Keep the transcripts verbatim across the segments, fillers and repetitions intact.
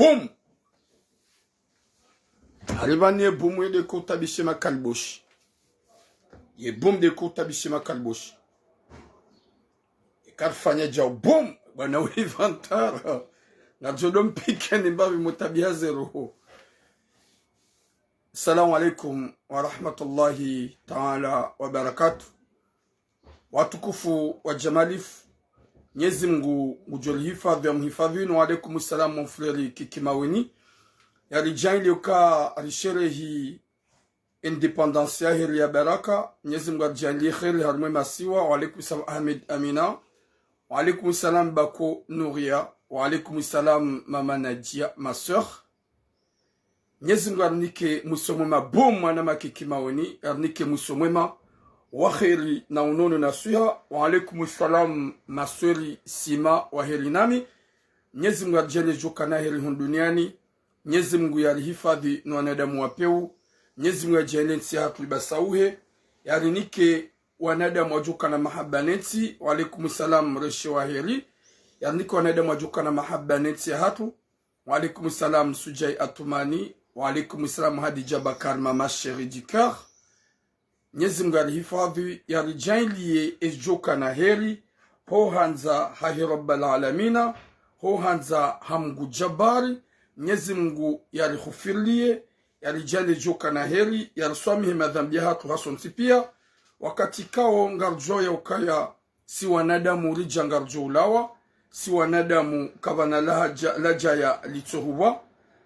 Boum! Haripvani ye boum ye de ko utabishe makaliboshi. Ye boum de ko utabishe makaliboshi. Eka rifanya djau boum, bwana uli vantara. Ngadjo do mpikeni mbapvi mutabiha ze roho. Assalamu alaikum wa rahmatullahi ta'ala wa barakatuh. Watukufu wa Jamalifu, Mnyezi Mngu ngudjo rihifadhwi, ya mhifadhwini. Wa alaikum salam, mon frère Kiki Maweni. Ya ridjaanliye uka risherehi indépendance ya heri ya baraka. Mnyezi Mngu aridjaanliye heri harumwa ye masiwa. Wa alaikum salam, Ahmed Amina. Wa alaikum salam, Bako Nouria. Wa alaikum salam, Mama Nadia, ma sœur. Mnyezi Mngu yarinike mwiso mwema, boum, mwanama Kiki Maweni, yarinike mwiso mwema wa heri na unono na swiha. Wa alaikum salam, ma sœur Sima, wa heri nami. Mnyezi Mngu yaridjaanliye djo kana heri hunu duniani. Mnyezi Mngu yarihifadhwi no wanadamu wa pewu. Mnyezi Mngu yaridjaanliye ntsi yahatru ibasauhe. Yarinike wanadamu wadjo kana mahaba ne ntsi. Wa alaikum salam, Reshe wa heri. Yarinike wanadamu wadjo kana mahaba ne ntsi yahatru. Wa alaikum salam, Sujai Atumani. Wa alaikum salam, Hadidja Bakar, Mama Chérie du Cœur. Mnyezi Mngu yarihifadhwi, yaridjaanliye ezidjo kana heri, ho handza hahe Rabbal Alamina, ho handza ha Mngu Jabbari. Mnyezi Mngu yarihufiriliye, yaridjaanliye ezidjo kana heri, yariswamihi madhambi yahatru hasontsi piya. Wakati kao ngaridjuwa ya ukaya si wanadamu ridja ngaridjo ulawa, si wanadamu kapvana lahaja, ladjaya litsohubwa.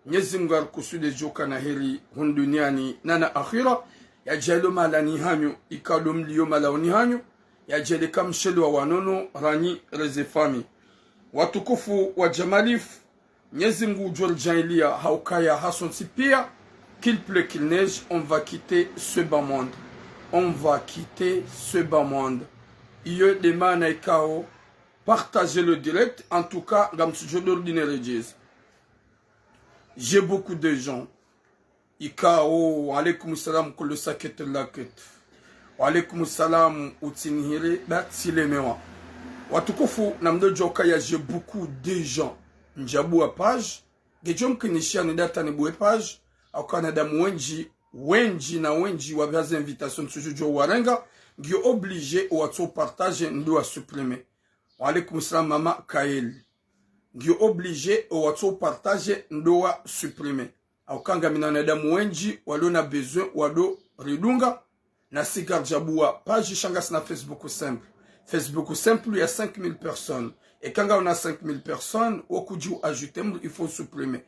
Mnyezi Mngu yarikusudie djo kana heri hunu duniani na na akhira. Yadjaanliye mahalani hanyu, ikao ndo mliyo mahalani hanyu. Yadjaanliye kamshelewa wanono, ranyi, reze fami. Watukufu wa Jamalifu, Mnyezi Mngu ngudjo ridjaanliya ha ukaya hasontsi piya, qu'il pleut, qu'il neige, on va quitter ce bas monde. On va quitter ce bas monde. Iyo de maana ikao, partagez le direct. En tout cas, ngamtsudjo do rudi ne redjezi. J'ai beaucoup de gens. Ikao, wa alaikum salam, kulu sakit lakit. Wa alaikum salam, utsinihire, ba tsilemewa. Watukufu, namdo djuwa ukaya j'ai beaucoup de gens. Ndjabuwa page, ngedjo mkinishiya ni data nibuwe page, ha uka wanadamu wendji, wendji na wendji wapvaze invitation tsudjo djo warenga, ngiyo obligé owatso partager ndo wa supprimer. Wa alaikum salam, Mama Kael. Ngiyo obligé owatso partager ndo wa supprimer. Ha uka ngamina wanadamu wendji walo na besoin wado ridunga, nasi ngaridjabuwa page sha ngasina Facebook simple. Facebook simple ya cinq mille personnes. Eka ngauna cinq mille personnes, wo kudji u ajouter mndru, il faut supprimer.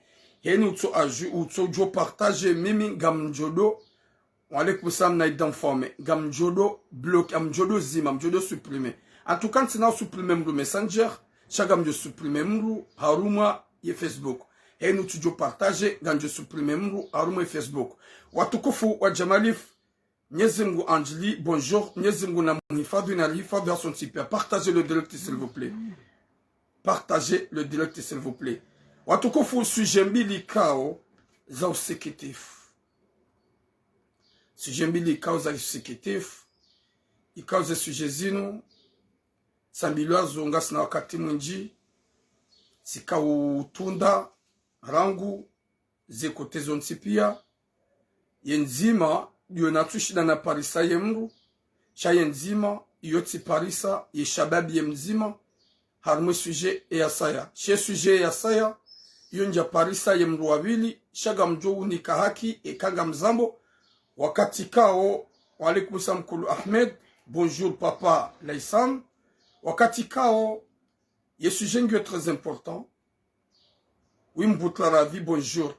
Heni utso ajou-, utso djo partager, mimi ngamdjo do, wa alaikum salam, Naïd Informé, ngamdjo do bloquer, ngamdjo do zima, ngamdjo do supprimer. En tout cas, ntsina u supprimer mndru Messenger, sha ngamdjo supprimer mndru harumwa ye Facebook. Heni utsudjo partager, ngamdjo supprimer mndru harumwa ye Facebook. Watukufu wa Jamalifu, Mnyezi Mngu andjili, bonjour. Mnyezi Mngu na mhifadhwi na rihifadhwi hasontsi piya. Partagez le direct, s'il vous plaît. Partagez le direct, s'il vous plaît. Watukufu, sujet mbili ikao za usikitifu. Sujet mbili ikao za usikitifu. Ikao ze sujet zinu tsambilwazo ngasina wakati mwindji, zikao utunda rangu ze côté zontsi piya. Ye ndzima, iyo natsu shinda na parisa ye mndru, sha ye ndzima, iyo tsi parisa ye shababi ye mdzima, harumwa ye sujet eya saya. She sujet eya saya, iyo ndja parisa ye mndru wa pvili, sha ngamdjo unika haki, eka ngamzambo, wakati kao, wa alaikum salam kulu Ahmed, bonjour papa Laissam, wakati kao, ye sujet ngiyo très important, Oui, Mbutra Ravi, bonjour.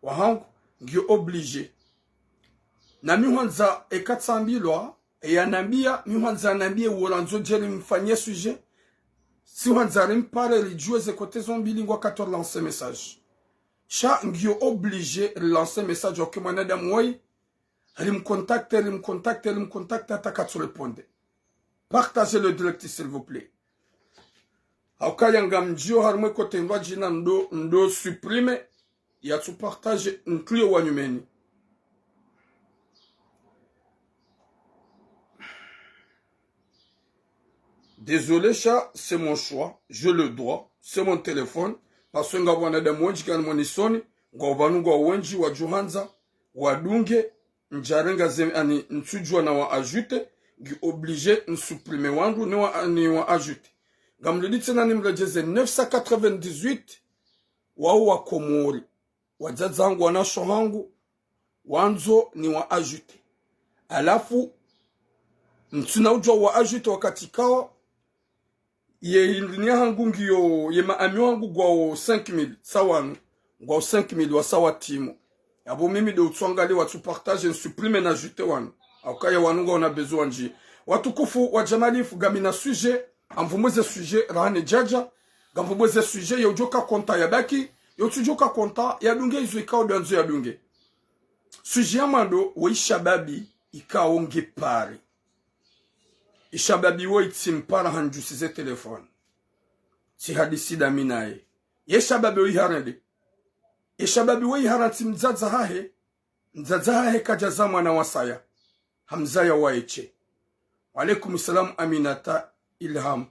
Wahangu, ngiyo obligé. Na mi hwandza eka tsambilwa, eya nambiya, mi hwandza nambiye wo randzo dje rimfanye sujet. Si hwandza rimpare ridjuwe ze côté zo mbili ngwakatso relancer message. Sha ngiyo obligé relancer message, ok, mwanadamu woyi, rimcontacter, rimcontacter, rimcontacter, hata katsu répondre. Partagez le direct, s'il vous plaît. Ha ukaya ngamdjiyo harumwa ye côté ndrwadjina ndo, ndo supprimer, yatsu partager, ntriyo wa nyumeni. Désolé, sha, c'est mon choix, j'ai le droit, c'est mon téléphone, parce que ngapvo wanadamu wendji kani mwanisoni, ngwao pvanu ngwao wendji wadjohandza wadunge, ndjarenga ze, ani, ntsudjuwa na wa ajouter, ngi obligé nsupprimer wandru ni wa, ni wa ajouter. Ngamlidi tsena nimredjeze neuf cent quatre-vingt-dix-huit, wao wa Komori, wadzadze hangu, wanasho hangu, wandzo ni wa ajouter. Halafu, ntsina udjuwa wa ajouter wakati kawo, ye hindri ni hangu ngiyo, ye ma amis hangu ngwao cinq mille, sa wanu, ngwao cinq mille wasa watimu. Yapvo mimi ndo utsuangalia watsu partager, nsupprimer na ajouter wanu. Haukaya wanu ngwaona besoin ndji. Watukufu wa Jamalifu, ngamina sujet, ngamvumbue ze sujet, raha ne djadja, ngamvumbue ze sujet, yo udjoka content yabaki, yo utsudjoka content yadunge izo ikao ndo yandzo yadunge. Sujet ya mwando, wo ishababi ikao nge pare. Ishababi wo itsimpara handjusize téléphone. Tsihadisi dami naye. Ye shababi wo iharende. Ye shababi wo iharantsi mdzadze hahe. Mdzadze hahe kadjaza mwana wasaya. Hamzaya waeshe. Wa alaikum salam Aminata Ilham.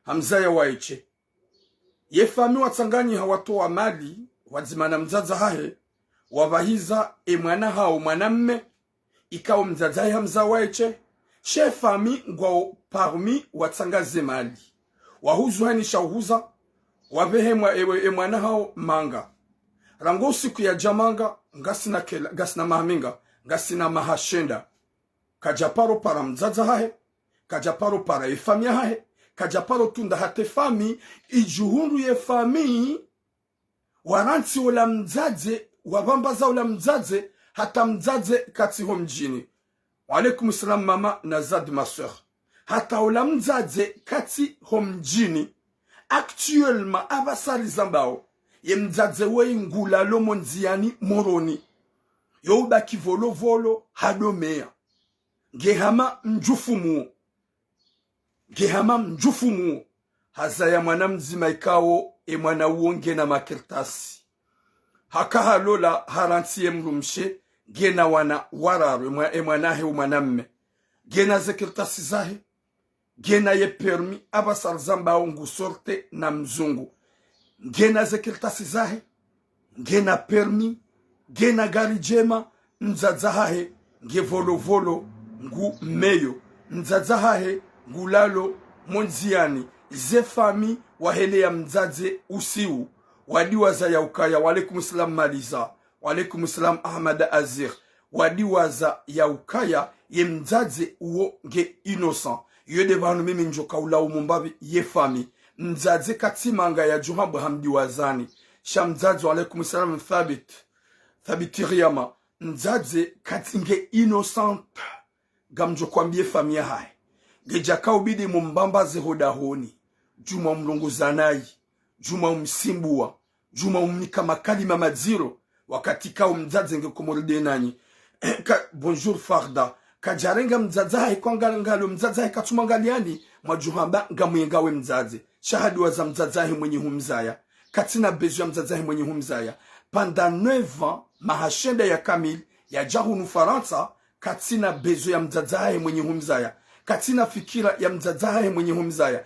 Hamzaya waeshe. Ye fami watsanganyiha watowa mali, wadzima na mdzadze hahe, wapvahiza e mwana hawo mwanamme, ikao mdzadze hahe hamza waeshe, she fami ngwao parmi watsanga ze mali. Wahuzu hanisha uhuza, wapvehe mwa, ewe, e mwana hawo manga. Rangu usiku yadja manga, ngasina kela, ngasina maha menga, ngasina maha shenda. Kadja paro para mdzadze hahe, kadja paro para ye fami yahahe, kadja paro tunda hata e fami, idjuhundru ye fami, warantsi ola mdzadze, wapvambaza ola mdzadze, hata mdzadze katsi ho mdjini. Wa alaikum salam mama Nazad ma sœur. Hata ola mdzadze katsi ho mdjini. Actuellement, apvasa rizambao, ye mdzadze woyi ngulalo mo ndziani Moroni. Yo ubaki Volovolo, hadomeya. Nge hama mdjufu muo. Nge hama mdjufu muo. Hazaya mwana mdzima ikao, e mwana uo ngena makartasi. Haka halola harantsi ye mdrumshe, ngena wana wararu, e mwa-, e mwana hahe umwanamme. Ngena ze kartasi zahe, ngena ye permis, apvasa rizambao ngu sortir na mzungu. Ngena ze kartasi zahe, ngena permis, ngena gari djema, mdzadze hahe nge Volovolo, ngu meyo, mdzadze hahe ngulalo mo ndziani, ze fami waheleya mdzadze usiu, wadiwaza yaukaya, wa alaikum salam Maliza, wa alaikum salam Ahmad Azir, wadiwaza yaukaya, ye mdzadze uo nge innocent. Yo nde pvanu mimi ndjoka ulaumu mbapvi ye fami. Mdzadze katsi manga yadjuhambwa hamdiwazani. Sha mdzadze, wa alaikum salam Thabit. Thabit Riyama. Mdzadze katsi nge innocent. Ngamdjo kwambiye fami yahahe. Ngedja kaubidi mumbambaze ho dahoni. Djuma umlunguza nayi. Djuma umsimbuwa. Djuma umnika makalima madziro. Wakati kao mdzadze nge Komori nde nanyi. Ka-, bonjour Farda. Kadjarenga mdzadze hahe kwanga ngalo mdzadze hahe katsumwangaliani, mwadjuhamba ngamwenga we mdzadze. Sha hadiwaza mdzadze hahe mwenye humzaya. Katsina besoin ya mdzadze hahe mwenye humzaya. Pendant neuf ans, maha shenda ya kamili, yadja hunu Farantsa, katsina besoin ya mdzadze hahe mwenye humzaya. Katsina fikira ya mdzadze hahe mwenye humzaya.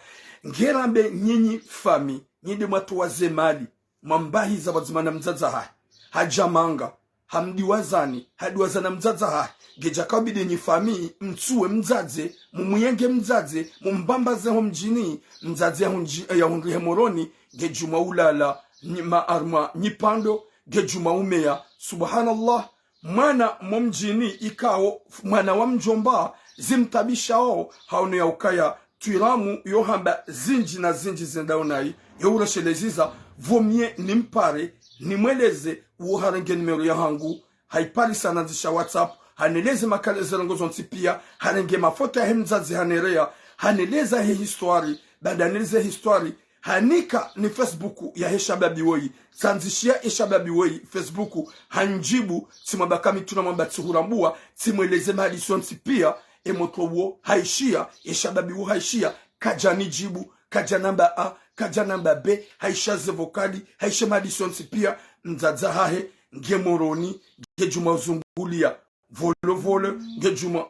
Ngerambe nyinyi fami, nyi nde mwatowa ze mali, mwambahiza pvadzima na mdzadze hahe. Hadja manga, hamdiwazani, hadiwaza na mdzadze hahe. Ngedja kaubidi nyi fami, mtsuwe mdzadze, mumuyenge mdzadze, mumbambaze ho mdjini, mdzadze yahundji-, yahundrihe Moroni, ngedjuma ulala, nyi-, ma armwa nyipando, ngedjuma umeya. Subhanallah, mwana mo mdjini ikao, mwana wa mdjomba, zimtabishao, haono yaukaya, twiramu, yo hamba zindji na zindji zendao nayi, yo uresheleziza, vaut mieux nimpare, nimweleze, uwo harenge numéro yahangu, haiparisa nandzisha WhatsApp, haneleze makala ze ndrongo zontsi pia, harenge mafoto yahe mdzadze hanereya, haneleza he histoire, baada haneleze histoire, hanika ni Facebook yahe shababi woyi, tsandzishiya e shababi woyi Facebook, handjibu, tsimwamba kamitruna mwamba tsihurambua, tsimweleze mahadisi yontsi pia, e motro wo haishiya, e shababi wo haishiya, kadjanidjibu, kadjanamba A, kadjanamba B, haisha ze vocal, haisha mahadisi yontsi pia, mdzadze hahe, nge Moroni, ngedjuma uzunguliya, Volovolo, ngedjuma.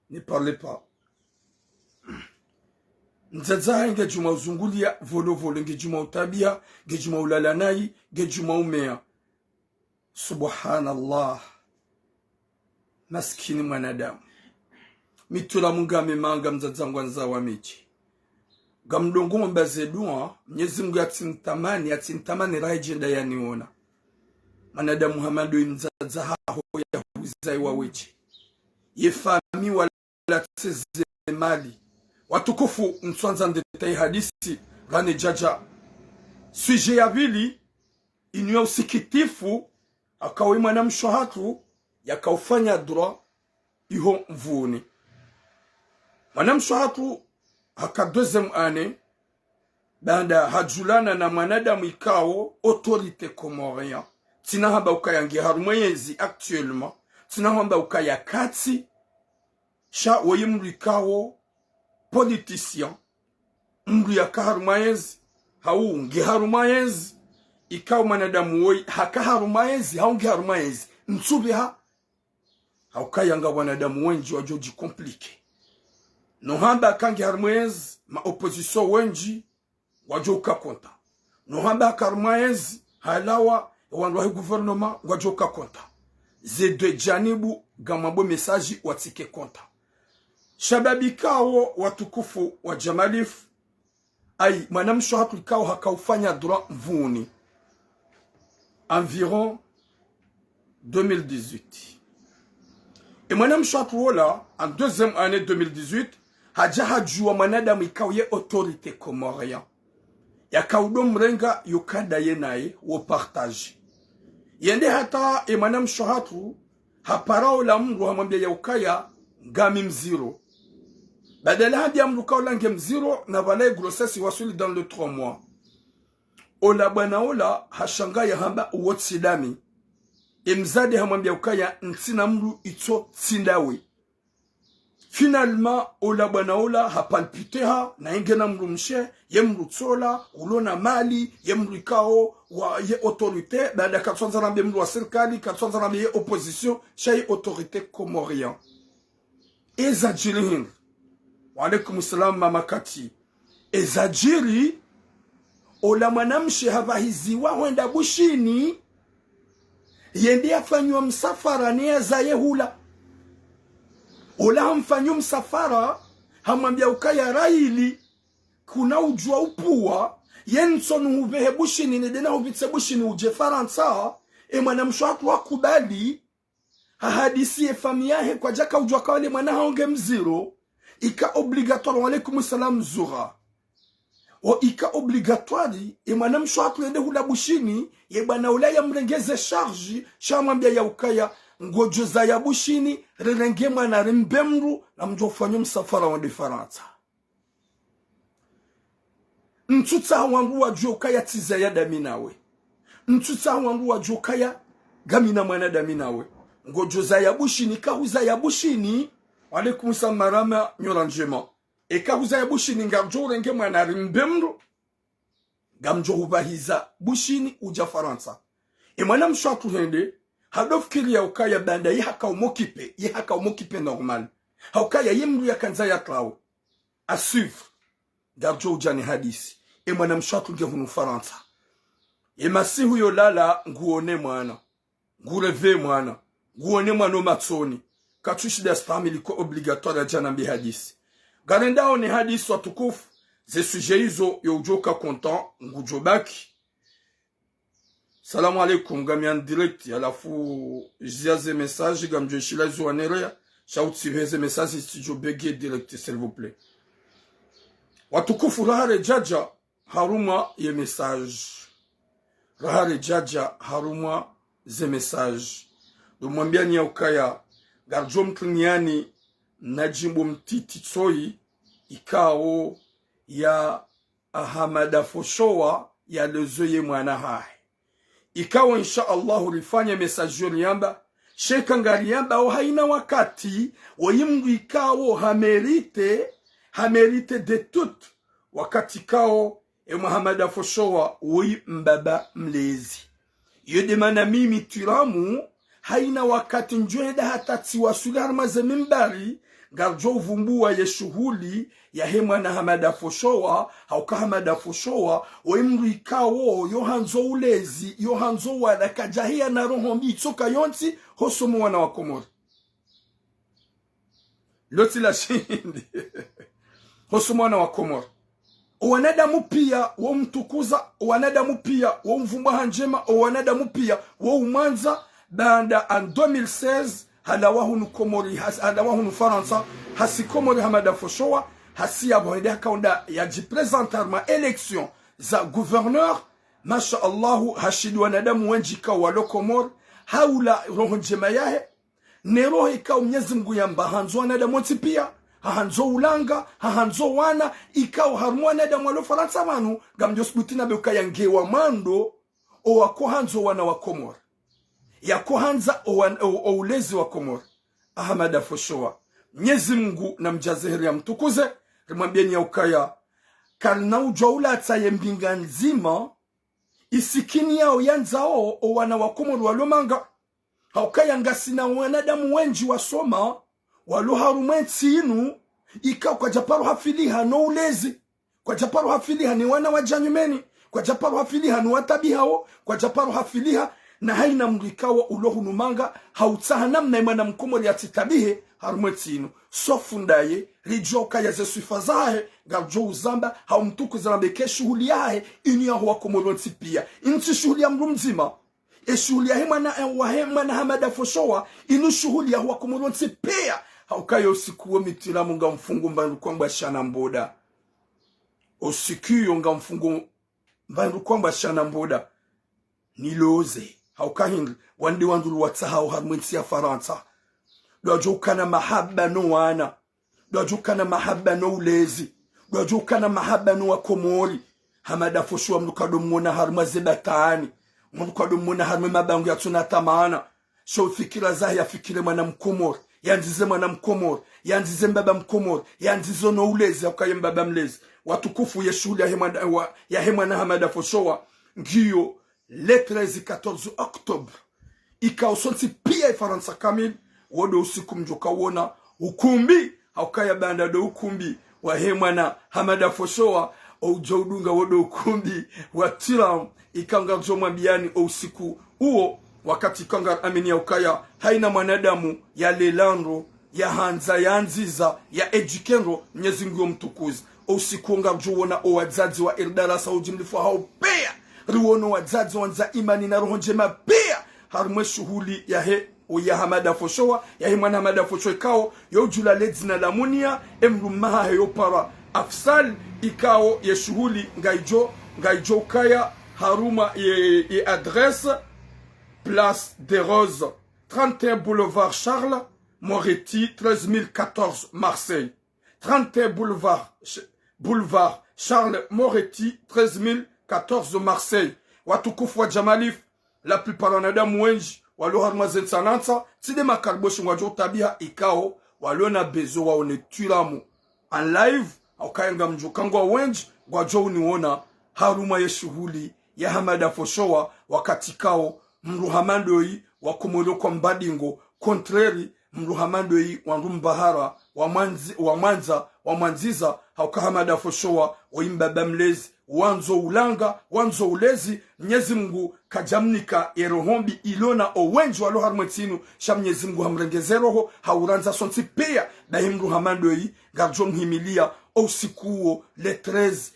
Ne parle pas. Mdzadze hahe ngudjuma uzunguliya volovolo, ngudjuma utabiha, ngudjuma ulala nayi, ngudjuma umeya. Subhanallah. Maskini mwanadamu. Mi tula mungame manga mdzadze wangu anzawa midji. Ngamdjo ngomba ze dua, Mnyezi Mungu yatsimtamani, yatsimtamani raha yedjenda yaniona. Mwanadamu hama ndo ye mdzadze haho yahuzayi wa weshe. Ye famiyi wala tsi ze mali. Watukufu, ntswandza ndetaye hadisi, ngane djadja. Sujet ya pvili, inu ya usikitifu, haka ye mwanamshe hatru, yaka ufanya droit, iho Mvuni. Mwanamshe hatru, haka deuxième année, baanda hadjulana na mwanadamu ikao autorité comorien. Tsina hamba ukaya nge harumwa yezi actuellement. Tsina hamba ukaya katsi. Sha woyi mdru ikao politicien. Mdru yaka harumwa yezi. Hau nge harumwa yezi. Ikao mwanadamu woyi haka harumwa yezi. Hau nge harumwa yezi. Ntsupvi ha Haukaya nga wanadamu wendji wadjo djicompliquer. No hamba haka nge harumwa yezi, ma opposition wendji wadjo uka contre. No hamba haka harumwa yezi, halawa, wandru wahe gouvernement wadjo uka contre. Ze deux janibu, ngamwambo message watsike contre. Shababi ikao watukufu wa Jamalif, ayi, mwanamshe hatru ikao haka ufanya droit Mvuni. Environ deux mille dix-huit. E mwanamshe hatru wola, en deuxième année deux mille dix-huit, hadja hadjuwa mwanadamu ikao ye autorité comorien. Yaka udo mrenga yo kada ye naye wo partage. Yende hata e mwanamshe hatru, hapara ola mdru hamwambia yaukaya ngami mziro. Badala hambia mdru ka ola nge mziro, na pvala e grossesse iwaswili dans les trois mois. Ola bwana ola hashangaya hamba uwo tsi ndami. E mdzadze hamwambia ukaya ntsina mdru itso tsi ndawe. Finalement, ola bwana ola hapalpiteha, na yenge na mdru mshe, ye mdru tsola, ulo na mali, ye mdru ikao, wa, ye autorité, baada katsuandza nambe mdru wa sirikali, katsuandza nambe ye opposition, sha ye autorité comorien. Eza djiri hindri. Wa alaikum salam, mama Kati. Eza djiri, ola mwanamshe hapvahiziwa hwenda Bushini, yende yafanyiwa msafara ne yazaye hula. Ola hamfanyiwa msafara, hamwambia ukaya rahili, kuna udjuwa upvuwa, ye ntsonu hupvehe Bushini, nende nahupvitse Bushini udje Farantsa, e mwanamshe hatru hakubali, hahadisi ye famiyi yahe kwadjaka udjuwa ka wale mwana hawo nge mziro, ika obligatoire, wa alaikum salam Zura. O ika obligatoire, e mwanamshe hatru yende hula Bushini, ye bwana ola yamrenge ze charge, sha hamwambia yaukaya, ngodjo zaya Bushini, rirenge mwana rimbe mdru, na mdjo ufanya msafara wende Farantsa. Ntsutsaha wandru wadjuwe ukaya tsi zaya ndami nawe. Ntsutsaha wandru wadjuwe ukaya ngami na mwana ndami nawe. Ngodjo zaya Bushini, kahuzaya Bushini. Wa alaikum salam marama, nyora ndjema. E kahuzaya Bushini, ngamdjo urenge mwana rimbe mdru, ngamdjo hupvahiza Bushini udja Farantsa. E mwanamshe hatru hende, hado fikiri yaukaya baanda ye haka umokipe, ye haka umokipe normal. Haukaya ye mdru yakandza yatrawe. À suivre. Ngardjo udja ni hadisi. E mwanamshe hatru nge hunu Farantsa. E masihu yolala nguone mwana. Ngureve mwana. Nguone mwana o matsoni. Katsu shinda stahamili, ko obligatoire yadja nambe hadisi. Ngarendao ni hadisi watukufu. Ze sujet izo yo udjo ka content ngudjo baki. Salamu alaikum, ngami en direct, halafu zia ze message, ngamdjo ishila zo wanerea, sha utsi pve ze message, tsidjo bege direct, s'il vous plaît. Watukufu, raha redjadja harumwa ye message. Raha redjadja harumwa ze message. Ndo mwambiani yaukaya, ngardjo mtriniani na djimbo mtiti tsoyi, ikao ya Ahamada Foshowa yalezo ye mwana hahe. Ikao, insha Allahu, rifanye message yo riamba, sheka ngariambao haina wakati, woyi mdru ikao hamérite, hamérite de tout, wakati ikao, e Mwahamada Foshowa, woyi mbaba mlezi. Iyo de mana mimi twiramu, haina wakati ndjo henda hata tsiwaswili harumwa ze mimbari, ngaridjo uvumbua ye shuhuli yahe mwana Hamada Foshowa, hauka Hamada Foshowa, oyi mdru ikao, yo handzo ulezi, yo handzo wana, kadjahiya na roho mbi, itsoka yontsi, hosomo wana wa Komori. Lotsi la shindi. Hosomo wana wa Komori. O wanadamu pia wo mtukuza, o wanadamu pia wo mvumbua ha ndjema, o wanadamu pia wo umwandza, baanda en deux mille seize, halawa hunu Komori, has-, halawa hunu Farantsa, hasi Komori Hamada Foshowa, hasi yapvo hende hakaunda yadjiprésenter harumwa élection za gouverneur, masha Allahu, hashindi wanadamu wendji ikao walo Komori, haula roho ndjema yahe, ne roho ikao Mnyezi Mngu yamba handzo wanadamu wontsi pia, hahandzo ulanga, hahandzo wana, ikao harumwa wanadamu walo Farantsa pvanu, ngamdjo subuti nambe ukaya nge wa mwando, owakohandzo wana wa Komori. Yakohandza o wan-, o, o ulezi wa Komori. Ahamada Foshowa. Mnyezi Mngu namdjaze heri yamtukuze, rimwambieni ya ukaya, karina udjwa ulatsa ye mbinga ndzima, isikini yao yandzao o wana wa Komori walo manga. Haukaya ngasina wanadamu wendji wasoma, walo harumwa entsi inu, ikao kwadjaparo hafiliha no ulezi, kwadjaparo hafiliha ni wana wadja nyumeni, kwadjaparo hafiliha ni watabihawo, kwadjaparo hafiliha na haina mdru ikao ulo hunu manga, hautsaha namna ye mwana Mkomori yatsitabihe harumwa entsi inu. Sauf ndaye, ridjo ukaya ze swifa zahahe, ngaridjo uzamba, haumtukuza nambe ke shuhuli yahahe, inu yaho wa Komori wontsi pia. Inu tsi shuhuli ya mdru mdzima. E shuhuli yahe mwana, eh, wahe mwana Hamada Foshowa, inu shuhuli yaho wa Komori wontsi pia. Haukaya usiku wo mi Twiramu ngamfungo mbandru kwangwa shana mboda. Usiku iyo ngamfungo mbandru kwangwa shana mboda. Niloze. Hauka hindri, wandru wandru luwatsahao harumwa entsi ya Farantsa. Ndo wadjo ukana mahaba no wana. Ndo wadjo ukana mahaba no ulezi. Ndo wadjo ukana mahaba no wa Komori. Hamada Foshowa mdru kado mwona harumwa ze batwani. Mdru kado mwona harumwa mabangu yatsuna tamana. Sho fikira zahe yafikire mwana Mkomori. Yandzize mwana Mkomori. Yandzize mbaba Mkomori. Yandzize no ulezi, hauka ye mbaba mlezi. Watukufu, ye shuhuli yahe mwana, wa, yahe mwana Hamada Foshowa. Ngiyo le treize, quatorze octobre. Ikao sontsi pia Ifarantsa kamili, wo ndo usiku mdjo kawona ukumbi, haukaya baanda ndo ukumbi wahe mwana Hamada Foshowa, oudjo udunga wo ndo ukumbi wa Twiramu, ikao ngaridjo mwambiani o usiku uwo, wakati ikao ngari amini ya ukaya, haina mwanadamu yalela ndro, yahandza, yandziza, ya éduquer ndro, Mnyezi Mngu yo mtukuza. O usiku wo ngaridjo wona o wadzadze wa Irdarasa ujimlifu hao pia. Riwono wadzadze wandza imani na roho ndjema pia. Harumwa e shuhuli yahe, o ya Hamada Foshowa, yahe mwana Hamada Foshowa ikao, yo udjulwa le dzina la Munia, e mdrumme wahahe yo parwa Afsal, ikao ye shuhuli ngaidjo, ngaidjo ukaya, harumwa ye, ye adresse, Place des Roses, trente et un boulevard Charles Moretti, treize mille quatorze, Marseille. Trente et un boulevard, Ch-, boulevard Charles Moretti, treize mille quatorze, Marseille. Watukufu wa Jamalif, la plupart wanadamu wendji, walo harumwa ze ntsanantsa, tsi nde makariboshi ngwadjo utabiha ikao, walo na besoin waone Twiramu en live, haukaya ngamdjo kangwa wendji, ngwadjo uniona, harumwa ye shuhuli ya Hamada Foshowa, wakati ikao, mdru hama ndoyi, wa Komori kwa mbadingo, contraire, mdru hama ndoyi, wandru mbahara, wa mwandzi-, wa mwandza, wa mwandziza, hauka Hamada Foshowa, oyi mbaba mlezi, wandzo ulanga, wandzo ulezi, Mnyezi Mngu kadjamnika ye roho mbi ilona o wendji walo harumwa entsi inu, sha Mnyezi Mngu hamrengeze roho, haurandza sontsi pia, bahi mdru hama ndoyi, ngaridjo mhimilia, o usiku uwo, le treize,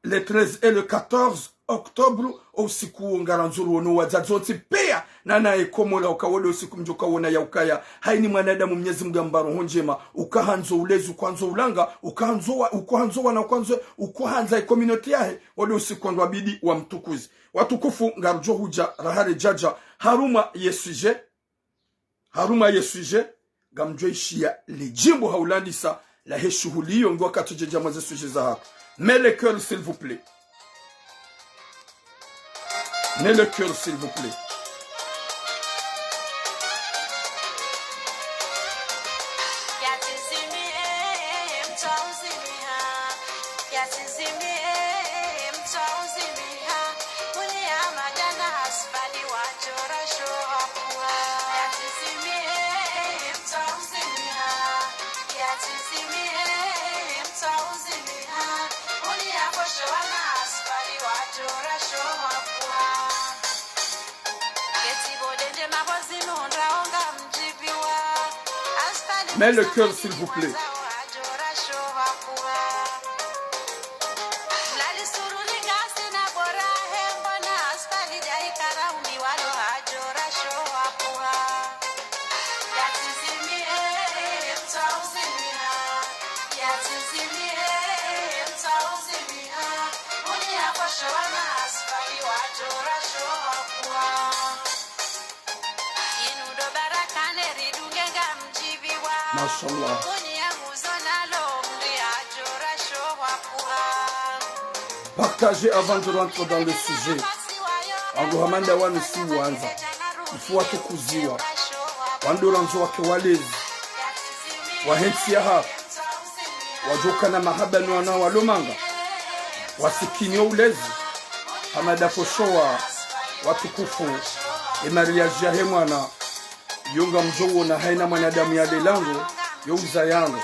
le treize et le quatorze octobre, o usiku uwo ngarandzo riwono wadzadze wontsi pia, na naye Komori hauka wo ndo usiku mdjo kawona ya ukaya, haina mwanadamu Mnyezi Mngu yamba roho ndjema, ukohandzo ulezi, ukohandzo ulanga, ukohandzo wa-, ukohandzo wana, ukohandzo, ukohandza e communauté yahe, wo ndo usiku wandru wabidi wamtukuze. Watukufu, ngaridjo hudja rahare djadja, harumwa ye sujet, harumwa ye sujet, ngamdjo ishiya le djimbo haulandisa lahe shuhuli iyo ngiwakati udjendja mwa ze sujet zahatru. Mets le cœur, s'il vous plaît. Mets le cœur, s'il vous plaît. Mets le cœur, s'il vous plaît. Mashallah. Partagez avant de rentrer dans le sujet. Angu hamanda wanu si wanza. Ifu watukuziwa. Wandru randzo wake walezi. Wahentsi yaha. Wadjoka na mahaba no wana walo manga. Wasikini yo ulezi. Hamada foshowa watukufu. E mariage yahe mwana. Yo ngamdjo wona haina mwanadamu yalelango, yo uzayango.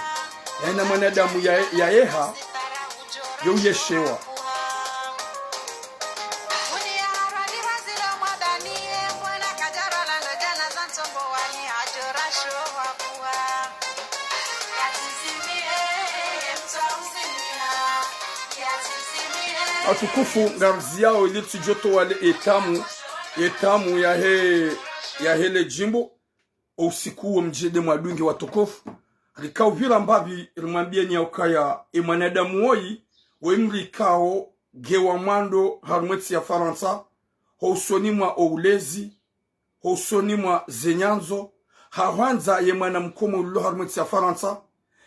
Haina mwanadamu ya, yayeha, yo uyeshewa. Watukufu, ngamziyao ili tsidjotowa le etamu, etamu yahe, yahe le djimbo. O usiku wo mdjede mwadunge watukufu. Rikao pvira mbapvi rimwambiyeni ya ukaya e mwanadamu woyi, woyi mrikao nge wa mwando harumwa entsi ya Farantsa, ho usoni mwa o ulezi, ho usoni mwa ze nyandzo, ha hwandza ye mwana mkomori ulo harumwa entsi ya Farantsa,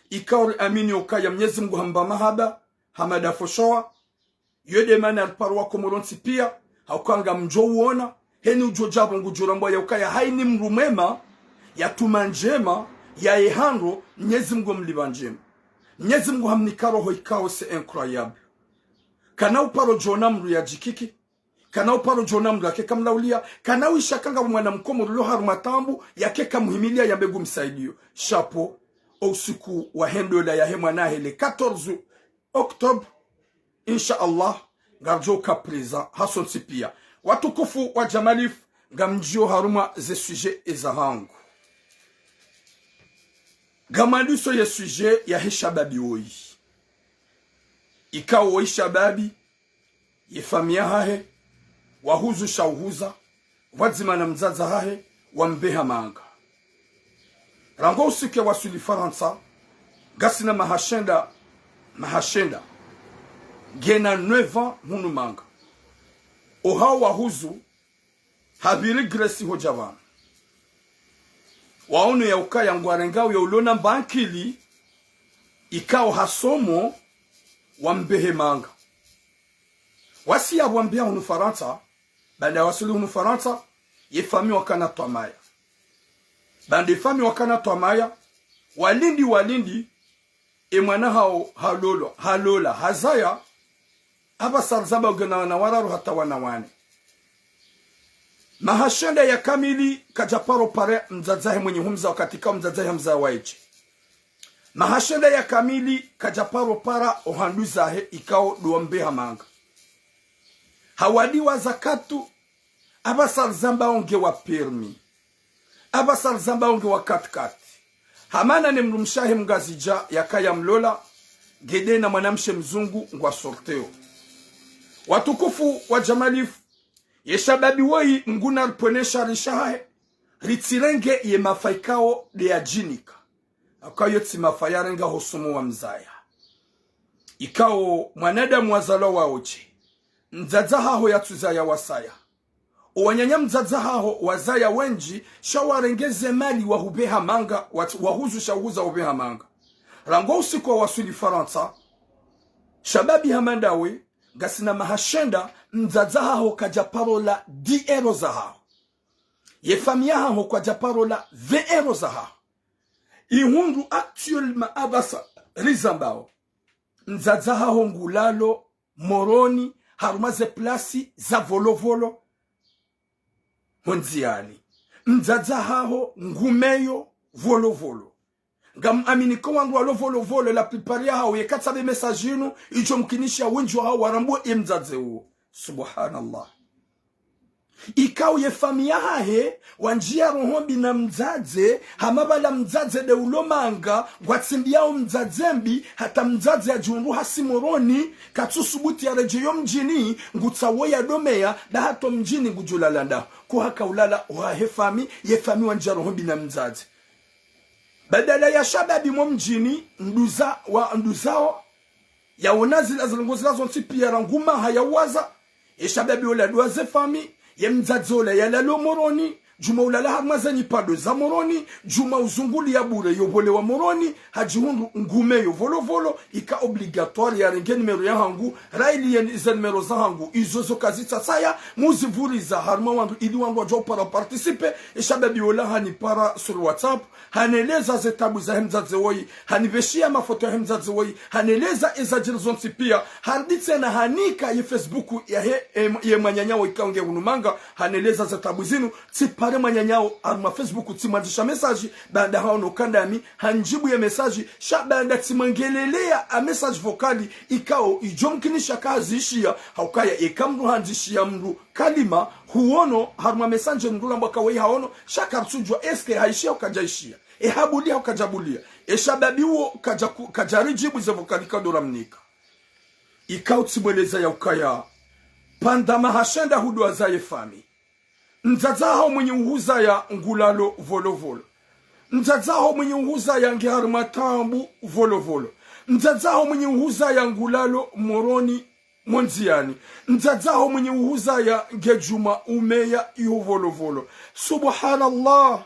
ikao riamini ukaya Mnyezi Mngu hamba mahaba, hamada foshowa, yo de mana riparo wakomori wontsi piya, ha ukaya ngamdjo uona, heni udjo djapvo ngudjo rambwa ya ukaya haini mdru mwema, ya tuma ndjema, yaye handro, Mnyezi Mngu hamlipva ndjema. Mnyezi Mngu hamnika roho ikao c'est incroyable. Kana uparo djona mdru ya djikiki, kana uparo djona mdru yake kamlauliya, kana uishaka nga mwana mkomori ulo harumwa taabu, yake kamuhimiliya yambe ngumsaidiyo. Chapeau, o usiku wahe ndola yahe mwana hahe le quatorze octobre, insha Allah, ngardjo uka présent, hasontsi piya. Watukufu wa Jamalif, ngamdjiyo harumwa ze sujet eza hangu. Ngamwandiso ye sujet yahe shababi woyi. Ikao woyi shababi, ye famiyi yahahe, wahuzu sha uhuza, pvwadzima na mdzadze hahe, wambeha manga. Rangu usiku ya waswili Farantsa, ngasina maha shenda, maha shenda. Ngena neuf ans hunu manga. Ohao wahuzu, hapviri Grèce hodja pvanu. Waono ya ukaya ngwarengao ya ulona mba ankili, ikao hasomo, wambehe manga. Wasi yapvo wambeha hunu Farantsa, baanda waswili hunu Farantsa, ye famiyi wakana twamaya. Baanda ye famiyi wakana twamaya, walindi, walindi, e mwana hawo halolwa, halola, hazaya, apvasa rizamba ngena wana wararu hata wana wane. Maha shenda ya kamili kadja paro para mdzadze hahe mwenye humza wakati ikao mdzadze hahe hamza waye she. Maha shenda ya kamili kadja paro para ohandru zahe ikao ndo wambeha manga. Hawadi wa zakatu, apvasa rizamba onge wa permis. Apvasa rizamba onge wa quatre-quatre. Hamana ne mdrumshe wahe mngazidja yakaya mlola, ngede na mwanamshe mzungu ngwa sorteo. Watukufu wa Jamalif, ye shababi woyi Mngu naripvwene shari shahahe, ritsirenge ye mafa ikao de yadjinika. Akayo tsi mafa yarenga hosomo wa mzaya. Ikao mwanadamu wazalwa waoche. Mdzadze haho yatsuzaya wasaya. Owananya mdzadze haho wazaya wendji, sha warenge ze mali wahubeha manga, wat-, wahuzu sha uhuza ubeha manga. Rangu usiku wa waswili Farantsa, shababi hama ndawe, ngasina maha shenda, mdzadze haho kadja paro la dix euros zahaho. Ye famiyi yahaho kwadja paro la vingt euros zahaho. Ihundru actuellement apvasa rizambao. Mdzadze haho ngulalo Moroni, harumwa ze plasi za Volovolo, ho ndziyani. Mdzadze haho ngumeyo Volovolo. Ngam amini ko wandru walo Volovolo, la plupart yahawo yeka tsabe message inu, idjo mkinisha wendji wahawo warambo ye mdzadze uwo. Subhanallah. Ikao ye famiyi yahahe, wandjiya roho mbi na mdzadze, hama pvala mdzadze nde ulo manga, ngwatsindiyao mdzadze mbi, hata mdzadze yadjihundru hasi Moroni, katsusubuti yaredjeyi omdjini, ngutsaho yadomeya, nda hata omdjini ngudjolala ndaho. Ko haka ulala, ohahe famiyi, ye famiyi wandjiya roho mbi na mdzadze. Badala ya shababi mo mdjini, nduza, wa, nduzao, yaona zila zilongo zila zontsi piya rangu maha yauwaza. Ye shababi ola yaduwaze famiyi, ye mdzadze ola yalalo Moroni, djuma ulala harumwa ze nyipvandro za Moroni, djuma uzunguliya bure yo pvole wa Moroni, hadjihundru ngumeyo pvolovolo, ika obligatoire yarenge numéro yahangu, railiye ze numéro zahangu, izo zo kazitsasaya, muzipvuriza harumwa wandru ili wandru wadjuwa upara participer, ye shababi ola hanipara sur WhatsApp, haneleza ze tabu zahe mdzadze woyi, hanipveshiya mafoto yahe mdzadze woyi, haneleza ezadjiri zontsi piya, harudi tsena hanika ye Facebook yahe, em, ye mwananya woyi ikao nge hunu manga, haneleza ze tabu zinu, tsipare mwananya wo harumwa Facebook tsimwandzisha message, baanda haono kandami, handjibu ye message, sha baanda tsimwengeleleya a message vocal, ikao idjomkinisha kaziishiya, haukaya eka mndru handzishiya mndru kalima, huono, harumwa message mndru ulambwa kawe haono, sha karitsudjuwa est-ce que haishiya hau kadjaishiya. E habuliya hau kadjabuliya. E shababi wo kadja ku, kadjaridjibu ze vocal ikao ndo ramnika. Ikao tsimweleza yaukaya, pvandza maha shenda huduwaza ye famiyi. Mdzadze haho mwinyi uhuzaya ngulalo pvolovolo. Mdzadze haho mwinyi uhuzaya nge harumwa tabu pvolovolo. Mdzadze haho mwinyi uhuzaya ngulalo Moroni mo ndziyani. Mdzadze haho mwinyi uhuzaya nge djuma umeya iho pvolovolo. Subhanallah.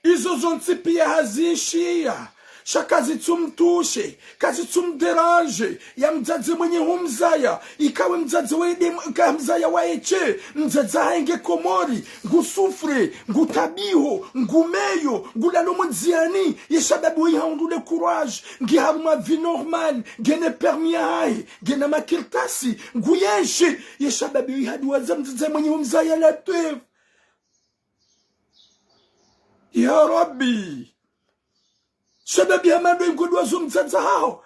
Izo zontsi piya haziishiya. Sha kazitsumtoucher, kazitsumdéranger, ya mdzadze mwenye humzaya, ikawe mdzadze waye nde, ika mzaya waye she, mdzadze hahe nge Komori, ngu souffrir, ngutabiho, ngumeyo, ngulalo mo ndziyani, ye shababi woyi hahundru le courage, nge harumwa vie normale, ngena permis yahahe, ngena makartasi, nguyenshi, ye shababi woyi haduwaza mdzadze mwenye humzaya la twef. Ya Rabbi. Shababi hama ndo ingoduwazo mdzadze haho.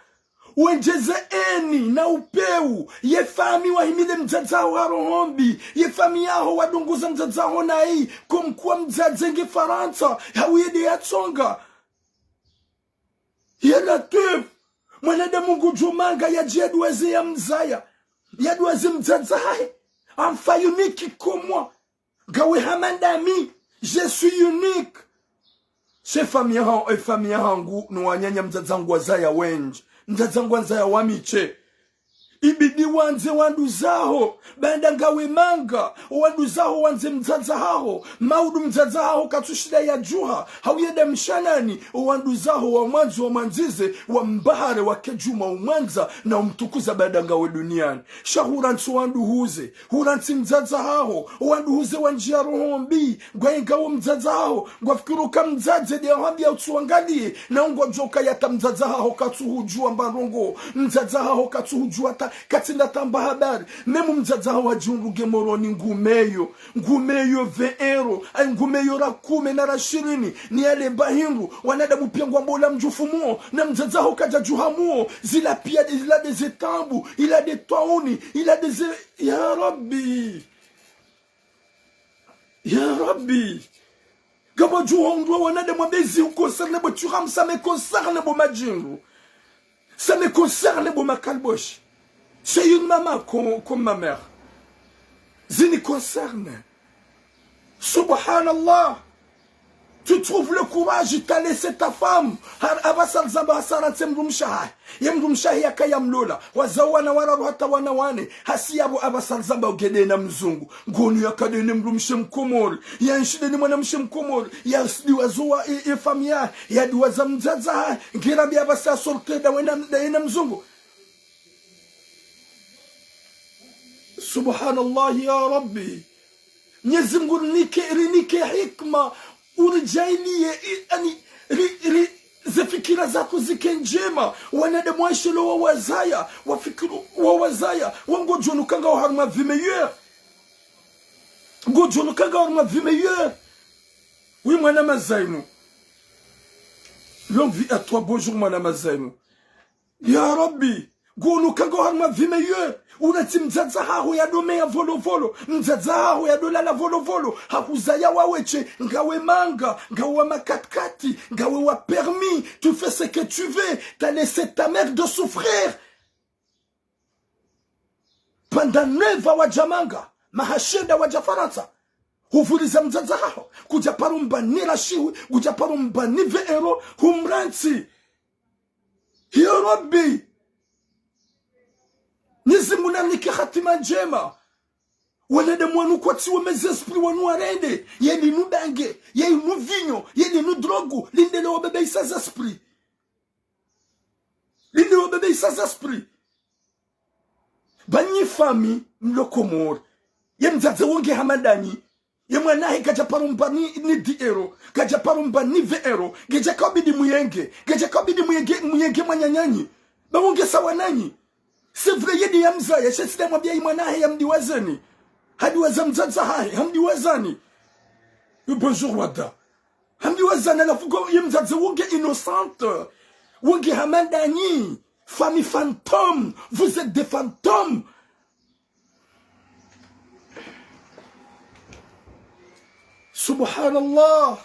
Wendjeze eni na upewu. Ye famiyi wahimile mdzadze haho ha roho mbi. Ye famiyi yaho wadongoza mdzadze haho nayi. Comme quoi mdzadze nge Farantsa. Hau yende yatsonga. Ya Latwif. Mwanadamu ngudjo manga yadje yaduwaze ya mzaya. Yaduwaze mdzadze hahe. Enfin unique comme moi. Ngawe hama ndami, je suis unique. She famiyi yaho, e famiyi yahangu, no wananya mdzadze hangu wazaya wendji. Mdzadze hangu wazaya wami she. Ibidi wandze wanduzaho, baanda ngawe manga, wanduzaho wandze mdzadze haho, maudu mdzadze haho katsushinda yadjuha, hau yende mshanani, wanduzaho wamwandze wamwandzize, wambahare wake djuma umwandza na umtukuza baanda ngawe duniyani. Sha hurantsi wanduhuze, hurantsi mdzadze haho, wanduhuze wandjiya roho mbi, ngwayengawo mdzadze haho, ngwafikiri uka mdzadze nde yahwambiya utsuwangaliye, na ungwadjuwa uka yata mdzadze haho katsuhudjuwa mba ndrongo, mdzadze haho katsuhudjuwa ta, katsinda tamba habari, memu mdzadze haho hadjihundru nge Moroni ngumeyo, ngumeyo vingt euros, ayi ngumeyo ra kume na ra shirini, ni yale mba hindru, wanadamu piya ngwambo ola mdjufu muo, na mdzadze haho kadjadjuha muo, zila piya nde, zila nde ze tabu, ila nde twauni, ila nde ze, ya Rabbi. Ya Rabbi. Ngapvo djuha undru wa wanadamu wambe zi hu concerné bo tu ram, ça me concerne bo madjindru. Ça me concerne bo makalboshi. C'est une maman comme, comme ma mère. Zini concerne. Subhanallah. Tu trouves le courage, t'as laissé ta femme. Har-, apvasa alizamba hasa harantsi mdrumshe wahahe. Ye mdrumshe wahahe yakaya mlola. Wazao wana wararu hata wana wane. Hasi yapvo apvasa alizamba ugende na mzungu. Ngonu yakade ne mdrumshe mkomori. Yanshide ne mwanamshe mkomori. Yasidi wazowa e, e famiyi yahe. Yaduwaza mdzadze wahahe. Nge Rabbi apvasa sorte nda wena, nda yena mzungu. Subhanallah ya Rabbi. Mnyezi Mungu rinike, rinike hikma, urijaliye, i-, ani, ri, ri, ze fikira zaho zike ndjema, wanadamu waishilo wawazaya, wafikiri wawazaya, wangodjo nuka ngawo harumwa vie meilleure. Ngodjo nuka ngawo harumwa vie meilleure. Oui, mwana Mazainu. Longue vie à toi, bonjour, mwana Mazainu. Ya Rabbi, Ngunu kango harumwa vie meilleure. Unatsi mdzadza haho yadome ya volovolo. Mdzadza haho yadolala volovolo. Hakuzaya waweshe, ngawe manga, ngawe wa makatikati, ngawe wa permis. Tu fais ce que tu veux. T'as laissé ta mère de souffrir. Pendant neuf ans wadja manga, maha shenda wadja Farantsa. Huvuliza mdzadza haho, kudja paro mba ni rashihu, kudja paro mba ni vingt euros, humrantsi. Ya Rabbi, Mwenyezi Mungu nanike hatima ndjema. Wanadamu wanu kwatsi wa mes esprits wanu warende, yeli nu bange, yeli nu vinyo, yeli nu drogue, lindele wababaisa ze esprits. Lindele wababaisa ze esprits. Ba nyi famille mlo Komori. Ye mdzadze wo nge hama ndanyi. Ye mwana hahe kadja paro mba ni, ni dix euros. Kadja paro mba ni vingt euros. Ngedja kabidi muyenge. Ngedja kabidi muyenge, muyenge mwananyanyi. Ba wo nge sawa nanyi. C'est vrai, yedi ya mzaya, shetsi da mwambia yi mwana hahe ya mdiwazeni. Hadiwaza mdzadza hahe, hamdiwazani. Bonjour, wada. Hamdiwazani, halafu ko ye mdzadze wo nge innocente. Wo nge hama ndanyi. Famille fantôme, vous êtes des fantômes. Subhanallah.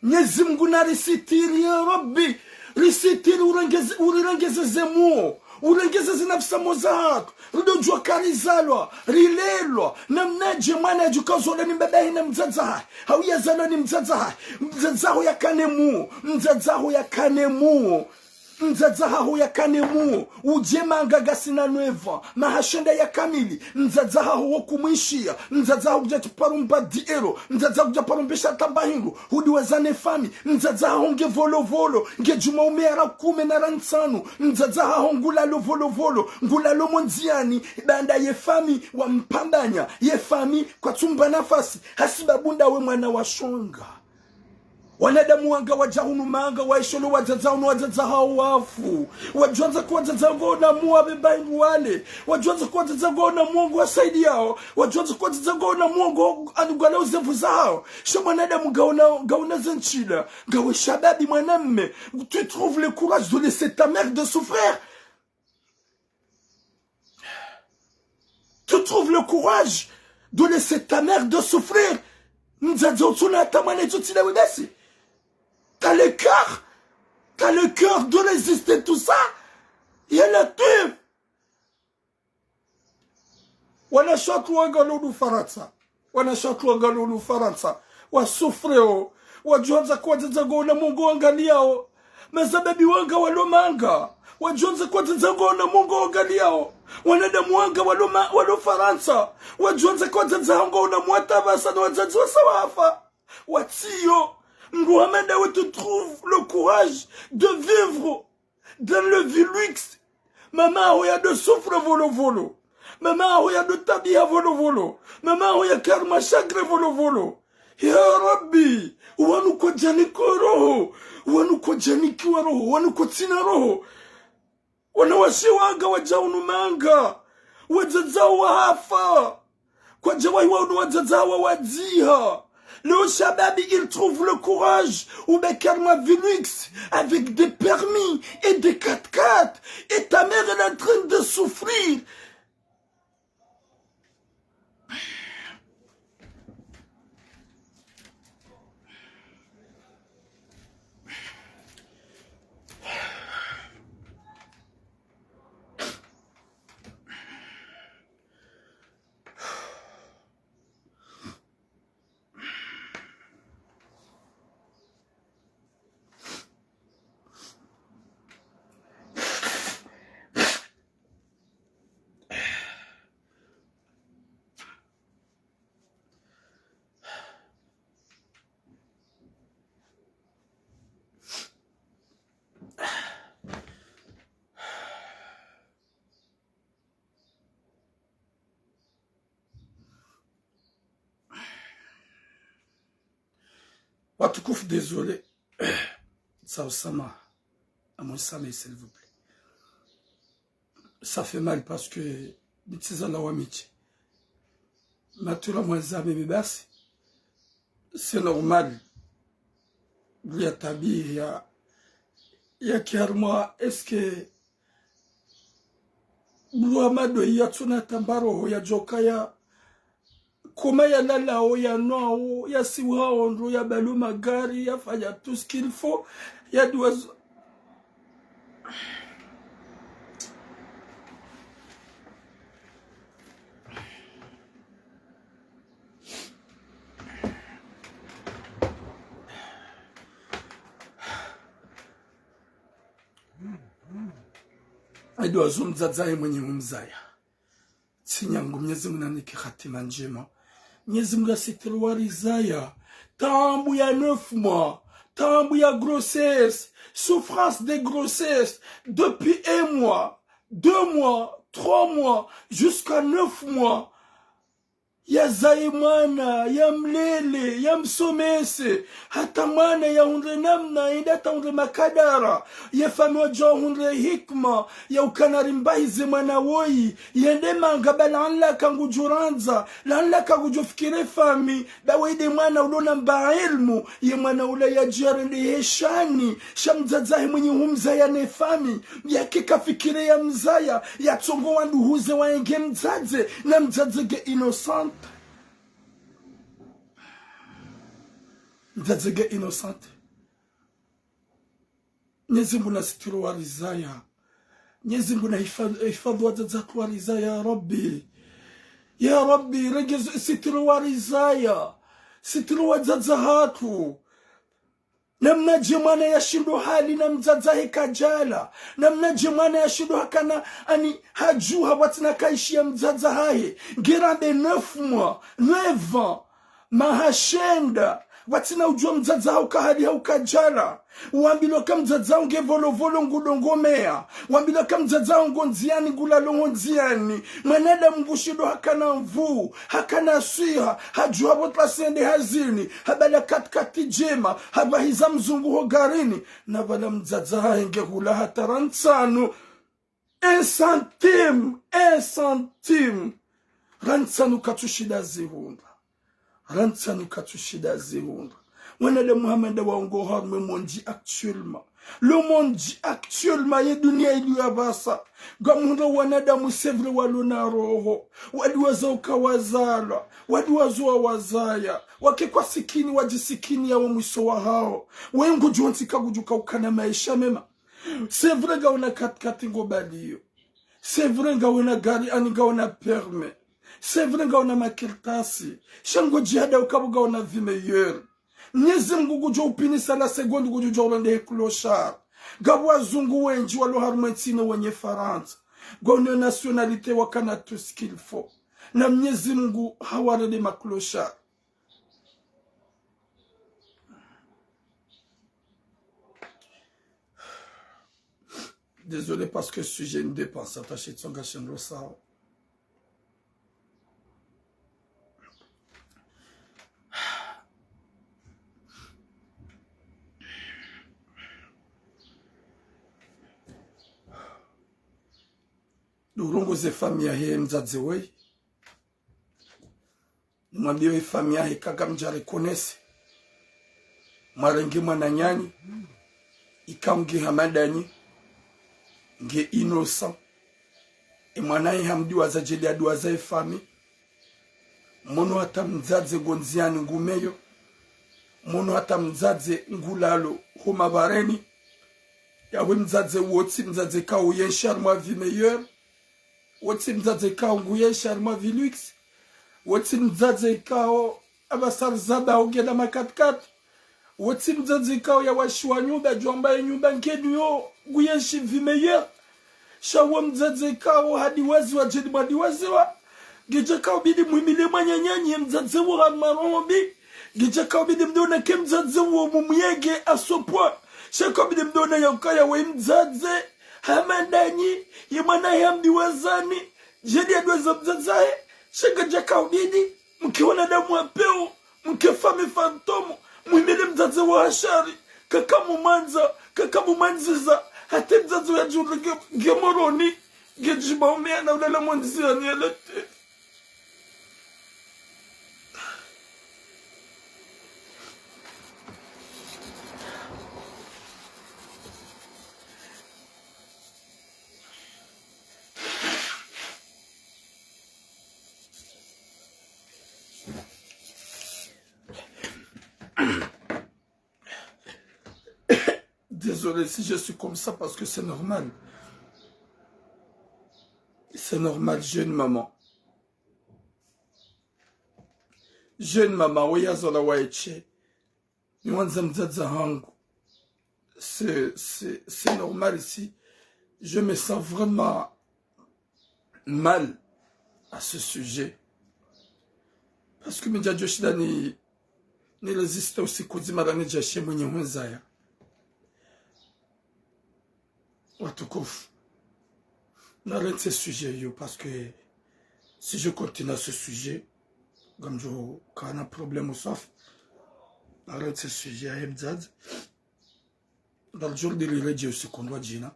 Mwenyezi Mungu narisitiri, ya Rabbi. Risitiri, urengeze, urirengeze ze muo. Urengeze zinafsi mo zahatru. Ridodjua karizalwa, rilelwa. Namnadje mwana yadjuka zalwa ni mbaba hahe na mdzadza hahe. Hau yazalwa ni mdzadza hahe. Mdzadza haho yakane muo. Mdzadza haho yakane muo. Mdzadza haho yakane muo. Udje manga ngasina neuf ans. Maha shenda ya kamili. Mdzadza haho wo kumwishiya. Mdzadza haho kudja tsi paro mba dix euros. Mdzadza haho kudja paro mbesha tamba hindru. Hudiwaza ne famille. Mdzadza haho nge volovolo. Nge djuma ume ya ra kume na ra ntsanu. Mdzadza haho ngulalo volovolo. Ngulalo mo ndziani. Baanda ye famille wampambanya. Ye famille kwatsu mba nafasi. Hasibabu ndawe mwana wa shonga. Wanadamu wanga wadja hunu manga, waisholo wadzadza hunu wadzadza hawo wafu. Wadjuandza ko wadzadza ngo na muo wabeba hindru wale. Wadjuandza ko wadzadza ngo na muo ngo wasaidiyao. Wadjuandza ko wadzadza ngo na muo ngo anugala uzevu zahawo. Sha mwanadamu ngauna, ngauna ze ntsila. Ngawe shababi mwanamme. Tu trouves le courage de laisser ta mère de souffrir. Tu trouves le courage de laisser ta mère de souffrir. Mdzadze utsuna hata mwana itso tsina wibesi. T'as le cœur. T'as le cœur de résister tout ça. Ya Latwif. Wanashe watru wanga walo hunu Farantsa. Wanashe watru wanga walo hunu Farantsa. Wa souffreo. Wadjuandza ko wadzadza ngo na muo ngo wangaliyao. Mashababi wanga walo manga. Wadjuandza ko wadzadza ngo na muo ngo wangaliyao. Wanadamu wanga walo ma, walo Farantsa. Wadjuandza ko wadzadza ngo na muo wata pvasa na wadzadze wasa wafa. Watsiyo. Mndru hama ndawe tu trouves le courage de vivre dans le vie luxe. Mama haho yado souffre volovolo. Mama haho yado tabiha volovolo. Mama haho yaka harumwa chagrin volovolo. Ya Rabbi, wanu kwadjanikiwa roho. Wanu kwadjanikiwa roho. Wanu kwatsina roho. Wanawashe wanga wadja hunu manga. Wadzadza hawo wahafa. Kwadja wahiwa hunu wadzadza hawo wadziha. Leo shababi, il trouve le courage, ou bien calme à Velux, avec des permis et des quatre-quatre. Et ta mère, elle est en train de souffrir. Watukufu, désolé. Sa usamaha. Amwe samaha, s'il vous plaît. Ça fait mal parce que mi tsi zalwa wa mi tsi. Matura mwa zame mi basi. C'est normal. Liya tabiha ya, ya kiharumwa, est-ce que Bulu Hamada yatsuna tamba roho yadjoka ya koma yalalao, yanwao, yasiwao ndro, yabalo magari, yafanya tout ce qu'il faut, yaduwazo. Yaduwazo mdzadze ye mwenye humzaya. Tsi nyangu, Mnyezi Mungu nanike hatima ndjema. Mnyezi Mungu yasitiri wa rizaya. Taabu ya neuf mois. Taabu ya grossesse. Souffrance de grossesse. Depuis un mois, deux mois, trois mois, jusqu'à neuf mois. Yazaye mwana, yamlele, yamsomese. Hata mwana yahundre namna, yende hata hundre makadara. Ye famiyi wadjo hundre hikima, ya ukana rimbahize mwana woyi. Yende manga ba laanlaka ngudjo randza, laanlaka ngudjo fikiri famiyi, ba wende mwana ulo na mba ilmu, ye mwana ula yadjiyarende heshani, sha mdzadze he mwenye humzaya ne famiyi, yake kafikiri ya mzaya, yatsongo wandru huze wayenge mdzadze, na mdzadze nge innocent. Mdzadze nge innocent. Mnyezi Mungu nasitiri wa rizaya. Mnyezi Mungu na hifadhi, hifadhi wadzadze hatru wa rizaya, ya Rabbi. Ya Rabbi, renge z-, sitiri wa rizaya. Sitiri wadzadze hatru. Namnadje mwana yashindo hali na mdzadze hahe kadjala. Namnadje mwana yashindo hakana ani hadjuha watsina kaishi ya mdzadze hahe. Nge rambe neuf mois, neuf ans. Maha shenda, watsina udjuwa mdzadze hawo ka hali hawu kadjala. Wambilwa ka mdzadze hawo nge volovolo ngudongomeya. Wambilwa ka mdzadze hawo ngo ndziyani ngulalo ho ndziyani. Mwanadamu ngushindo hakana nvuu, hakana swiha, hadjuha bo tlasi yende hazini, habala katikati djema, habahiza mzungu ho garini. Na bala mdzadze hahe nge hula hata rantsanu. Un centime, un centime. Rantsanu katsushinda zihundra. Rantsanu katsushinda zihundra. Wanadamu hamwenda waongo harumwa le monde actuellement. Le monde actuellement, ye dunia iliyo ya pvasa. Ngamhundra wanadamu, c'est vrai, walo na roho. Wadiwaza uka wazalwa. Wadiwaza wa wazaya. Wake kwa sikini, wadjisikini yawo mwiso wahawo. Wengu djontsi kagudjuka ukana maesha mema. C'est vrai, ngawena katikati ngo baliyo. C'est vrai, ngawena gari ani ngawena permis. C'est vrai, ngawena makartasi. Sha ngodjihada uka bo ngawena vie meilleure. Mnyezi Mungu ngudjo upvinisa la seconde ngudjo dja uronde he clochard. Ngapvo wazungu wendji walo harumwa entsi inu wenye Farantsa. Ngwawena nationalité wakana tout ce qu'il faut. Na Mnyezi Mungu hawarende ma clochards. Désolé parce que sujet une dépense attaché tsonga shendro sao. Ndo urongoze famiyi yahe mdzadze woyi. Nimwambiye ye famiyi yahe ka ngamdja reconnaître. Mwarenge mwananyanyu, ikao nge hama ndanyi, nge innocent. E mwana ye hamdiwaza djeli adiwaza ye famiyi. Mwono hata mdzadze ngo ndziyani ngumeyo. Mwono hata mdzadze ngulalo ho mabareni. Yawe mdzadze wo tsi mdzadze kao yenshi harumwa vie meilleure. Wo tsi mdzadze kao nguyenshi harumwa vie luxe. Wo tsi mdzadze kao apvasa rizaba ungena ma quatre-quatre. Wo tsi mdzadze kao yawashiwa nyumba, djwamba ye nyumba ngenu yo, nguyenshi vie meilleure. Sha wo mdzadze kao hadiwaziwa djeli mwadiwaziwa. Ngedja kao bidi muhimile mwananyanyu ye mdzadze wo harumwa roho mbi. Ngedja kao bidi mdona ke mdzadze wo mumuyenge à ce point. Sha kao bidi mdona ya ukaya we mdzadze hama ndanyi, ye mwana ye hamdiwazani, djeli adiwaza mdzadze hahe, sha ngadja kao bidi, mke wanadamu wa pewu, mke femme fantôme, muhimile mdzadze wa hashari, kaka mumwandza, kaka mumwandziza, hata mdzadze wo yadjihundre nge, nge moroni, ngedjima umeya na ulala mo ndziyani yalate. Désolé si je suis comme ça parce que c'est normal. C'est normal, jeune maman. Jeune maman, oui, yazala waye. Ni wandza mdzadze hangu. C'est, c'est, c'est normal ici. Je me sens vraiment mal à ce sujet. Parce que mi ndjadjo shinda ni, ni résister usiku mdzima rani djashe mwenye hunzaya. Watukufu. Narantsi sujet yo, parce que si je continue à ce sujet, ngamdjo kana problème swafi. Narantsi sujet ya mdzadze. Ngamdjo ridjiri redjeyi usiku ndo djina.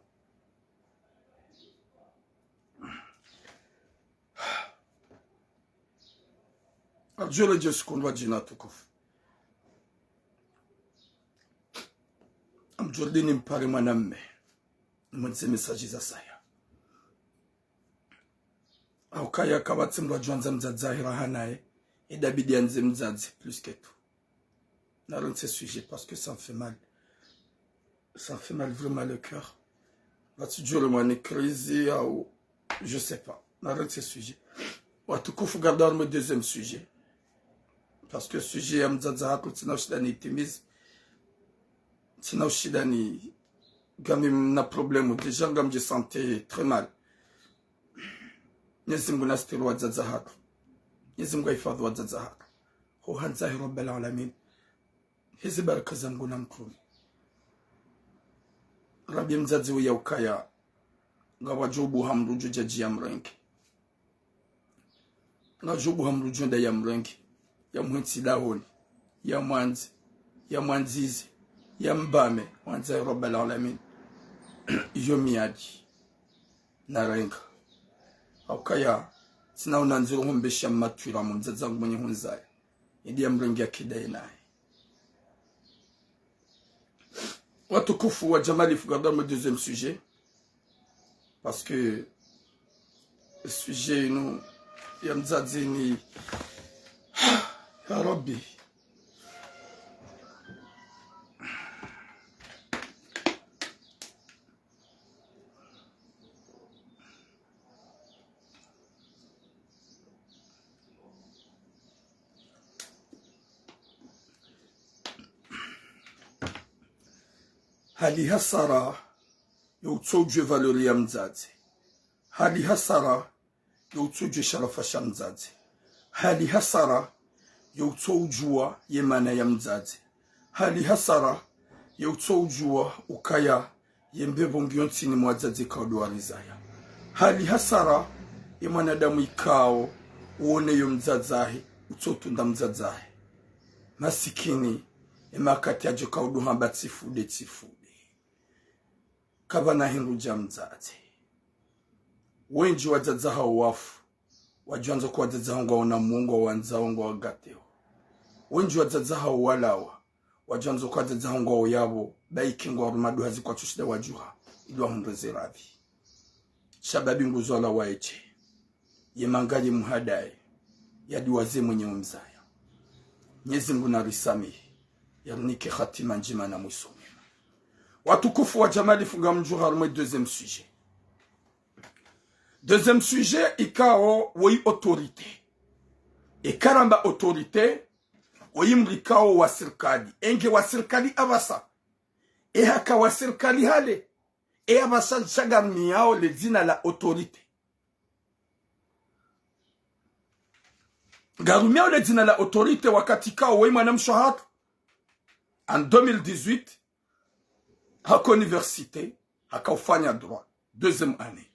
Ngamdjo redjeyi usiku ndo djina watukufu. Ngamdjo ridjiri nimpare mwanamme. Mwandze message za saya. Haukaya kapvatsi mdru adjo andza mdzadze hahe raha naye. Idabidi yandze mdzadze plus que tout. Narantsi sujet parce que ça me fait mal. Ça me fait mal vraiment le cœur. Pvatsi djoro mwa ni crise au je sais pas. Narantsi sujet. Watukufu, gardons le deuxième sujet. Parce que sujet ya mdzadze hatru tsina ushinda ni itimize. Tsina ushinda ni ngami na problème. Déjà ngam je sentais très mal. Mwenyezi Mungu nastiri wadzadze hatru. Mwenyezi Mungu ahifadhwi wadzadze hatru. Ho handza hi Rabbal Alamin. Hezi baraka za Mungu na mtrume. Rabi mdzadze uya ukaya. Ngapvadjo ubuha mdru djo djadji ya mrenge. Ngadjo ubuha mdru djo nda ya mrenge. Ya muhentsi dahoni. Ya mwandze. Ya mwandzize. Ya mbame. Wandza hi Rabbal Alamin. Iyo miadi. Narenga. Haukaya. Tsina unandziro humbesha matwira mdzadze hangu mwenye hunzaya. Idi ya mrenge ya kida inaye. Watukufu wa Jamali, faut garder le deuxième sujet. Parce que le sujet, nous, ya mdzadze ni, ya Rabbi. Hali hasara, yo utso udjuwe valeur ya mdzadze. Hali hasara, yo utso udjuwe sharafa sha mdzadze. Hali hasara, yo utso udjuwa ye mana ya mdzadze. Hali hasara, yo utso udjuwa ukaya ye mbepvo ngiyo ntsini mwa wadzadze ikao ndo warizaya. Hali hasara, ye mwanadamu ikao, uone yo mdzadze hahe, utso utunda mdzadze hahe. Masikini, ye makati yadjo kaudu hamba tsifude, tsifude. Kapvana hindru dja mdzadze. Wendji wadzadze hawo wafu. Wadjo andza uka wadzadze hawo ngwaona Mungu, ngwawandzao, ngwawagateo. Wendji wadzadze hawo walawa. Wadjo andza uka wadzadze hawo ngwaoyapvo, baike ngwaruma duha zikwatsu shinda wadjuha, ili wahundre ze radhi. Shababi nguzo ala waeshe. Ye manga ye muhadaye, yadiwaze mwenye umzaya. Mwenyezi Mungu narisamihi, yarinike hatima ndjema na mwiso mwema. Watukufu wa Jamali, faut ngamdjo harumwa deuxième sujet. Deuxième sujet, ikao woyi autorité. Eka ramba autorité, woyi mdru ikao wa sirikali. Enge wa sirikali apvasa. E haka wa sirikali hale. E apvasa sha ngarumiao le dzina la autorité. Ngarumiao le dzina la autorité wakati ikao woyi mwanamshe hatru. En deux mille dix-huit, haka université, haka ufanya droit, deuxième année.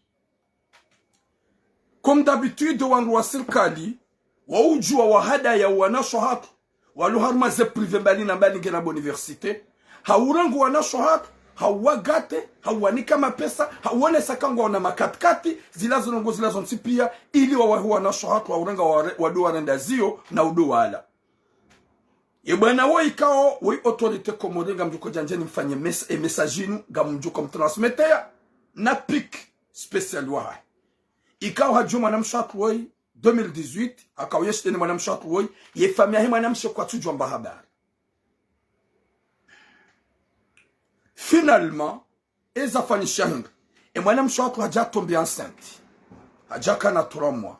Comme d'habitude, wandru wa sirikali, waudjuwa wahadaya wanashe hatru, walo harumwa ze privé mbali na mbali nge na bo université, haurenga wanashe hatru, hauwagate, hauwanika mapesa, hauonesa ka ngwaona makatikati, zila zo ndrongo zila zontsi pia, ili wawahi wanashe hatru, haurenga ware-, wado warenda ziyo, na udo wala. Ye bwana woyi ikao, woyi autorité Comores ngamdjo uka djandjeni mfanye mes-, e message inu, ngamdjo uka mtransmettre ya, na pic spécial wahahe. Ikao hadjuwa mwanamshe hatru woyi, deux mille dix-huit, haka uyeshi deni mwanamshe hatru woyi, ye famiyi yahe mwanamshe kwatsudjuwa mba habari. Finalement, eza fanyisha hindri? E mwanamshe watru hadja tomber enceinte. Hadja kana trois mois.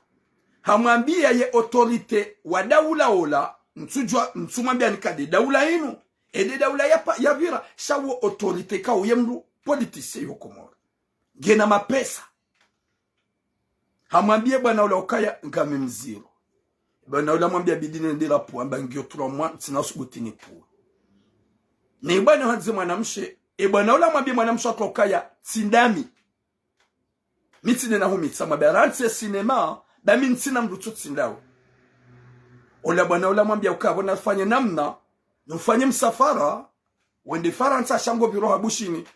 Hamwambia ye autorité wa daula ola, ntsudjua, ntsumwambia nikade daula inu. Ede daula ya pa, ya pvira, sha wo autorité ka uye mndru politicien yo Komori. Ngena mapesa. Hamwambie bwana ula ukaya ngami mdziro. Bwana ula hamwambia bidi nende rapvua amba ngiyo trois mois, ntsina subuti nipvue. Ne bwana handze mwanamshe, e bwana ula hamwambie mwanamshe watru ukaya tsi ndami. Mi tsi nde nahumitsa, hamwambia rantsi ye sinema, ba mi ntsina mndru tsu tsi ndawe. Ola bwana ula hamwambia ukaya pvo nafanye namna, nufanye msafara, wende Farantsa sha ngo pviro ha Bushini.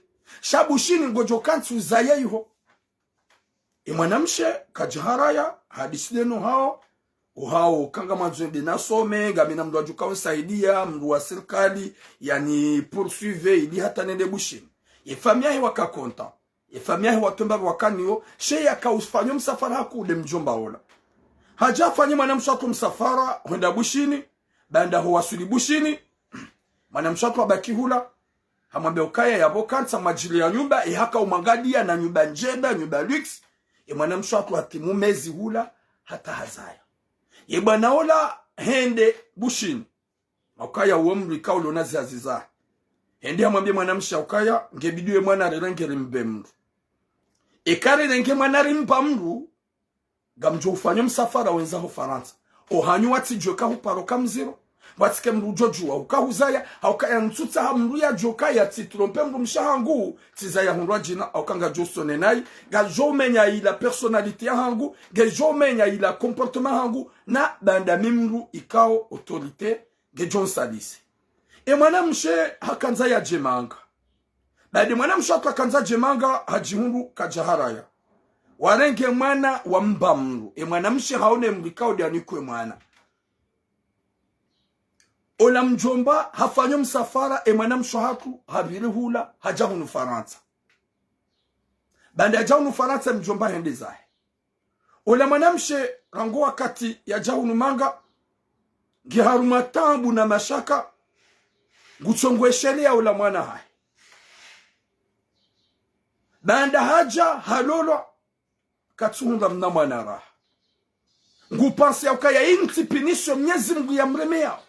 Sha Bushini ngodjo kantsi uzaye iho. E mwanamshe kadjaharaya, hadisi deno hao, uhao, kanga mwandzo nde nasome, ngamina mndru adjuka unsaidia, mndru wa sirikali, yani poursuivre, ili hata nende Bushini. Ye famiyi yahe waka content. Ye famiyi yahe watru mba wakaniyo, she yaka ufanya msafara haku nde mdjomba ola. Hadja afanye mwanamshe watru msafara, hwenda Bushini, baanda ho waswili Bushini, mwanamshe watru habaki hula, hamwambia ukaya yapvo kantsi mwadjili ya nyumba, e haka umwangalia na nyumba ndjema, nyumba luxe. E mwanamshe watru hatimu mezi hula, hata hazaya. Ye bwana ola hende Bushini. Ukaya uwo mndru ikao ulo na zihazi zahe. Hende hamwambie mwanamshe ukaya, nge bidi we mwana rirenge rimbe mndru. Eka rirenge mwana rimba mndru, ngamdjo ufanya msafara wendza ho Farantsa. Ohanyu watsidjue ka huparo ka mdziro. Watsike mndru udjo djua uka huzaya, hauka ya ntsutsaha mndru yadjue ukaya tsi trompe mndru mshe hangu, tsizaya hundrwa djina, hauka ngadjo usone nayi, ngadjo umenya ila personnalité ya hangu, ngedjo umenya ila comportement hangu, na baanda mi mndru ikao autorité, ngedjo nsalise. E mwanamshe hakandza yadje manga. Baanda mwanamshe watru hakandza yadje manga, hadjihundru kadjaharaya. Warenge mwana wamba mndru. E mwanamshe haone mndru ikao nde anikwe mwana. Ola mdjomba hafanya msafara, e mwanamshe hatru hapviri hula, hadja hunu Farantsa. Baanda hadja hunu Farantsa, mdjomba hende zahe. Ola mwanamshe rangu wakati yadja hunu manga, nge harumwa taabu na mashaka, ngutsongo eshelea ola mwana hahe. Baanda hadja halolwa, katsuhundra mna mwana raha. Ngu pense ya ukaya intsi punition Mnyezi Mngu yamremeyao.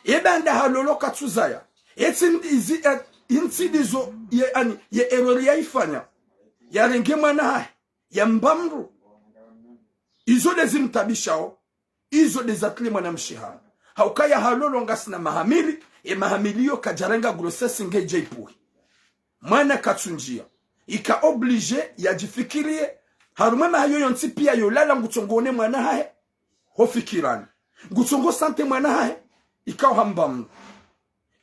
E baanda halolwa katsuzaya. Etsi ndizi, e, intsi ndizo ye, ani, ye erreur yaifanya. Yarenge mwana hahe. Yamba mndru. Izo nde zimtabishao. Izo nde zatili mwanamshe hanu. Haukaya halolwa ngasina maha mili, e maha mili yo kadjarenga grossesse ngedje ipvuhi. Mwana katsundjia. Ika obligé yadjifikirie, harumwa e maha yo yontsi pia yolala ngutsongo one mwana hahe, ho fikirani. Ngutsongo sentir mwana hahe, ikao hamba mndru.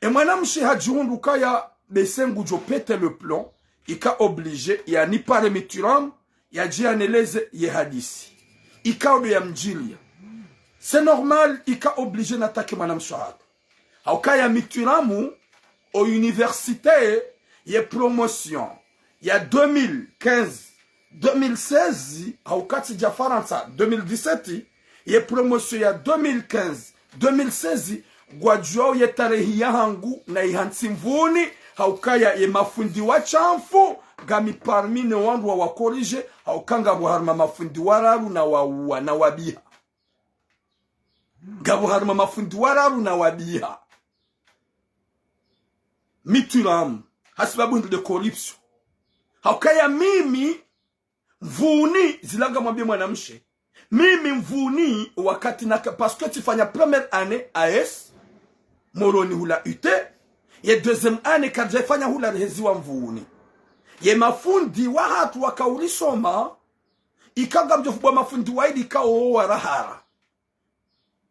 E mwanamshe hadjihundru ukaya bese ngudjo péter le plomb, ika obligé, yani pare Mituramu, yadje yaneleze ye hadisi. Ikao ndo yamdjilia. C'est normal, ika obligé natake mwanamshe hatru. Haukaya Mituramu, o université, ye promotion ya deux mille quinze, deux mille seize, hauka tsidja Farantsa, deux mille dix-sept, ye promotion ya deux mille quinze, deux mille seize, ngwadjuao ye tarehi ya hangu na ihantsi mvuni, haukaya ye mafundi wa shamfu, ngami parmi ne wandru wa wakorije, hauka ngapvo harumwa mafundi wararu na wauwa, na wabiha. Ngapvo harumwa mafundi wararu na wabiha. Mituramu, hasibabu hindru nde corruption. Haukaya mimi, mvuni, zila ngamwambie mwanamshe. Mimi mvuni wakati naka, parce que tsifanya première année A S, Moroni hula U T, ye deuxième année kadja ifanya hula rehezi wa mvuni. Ye mafundi wahatru wakaurisoma, ika ngamdjo fubwa mafundi waili ikao wo warahara.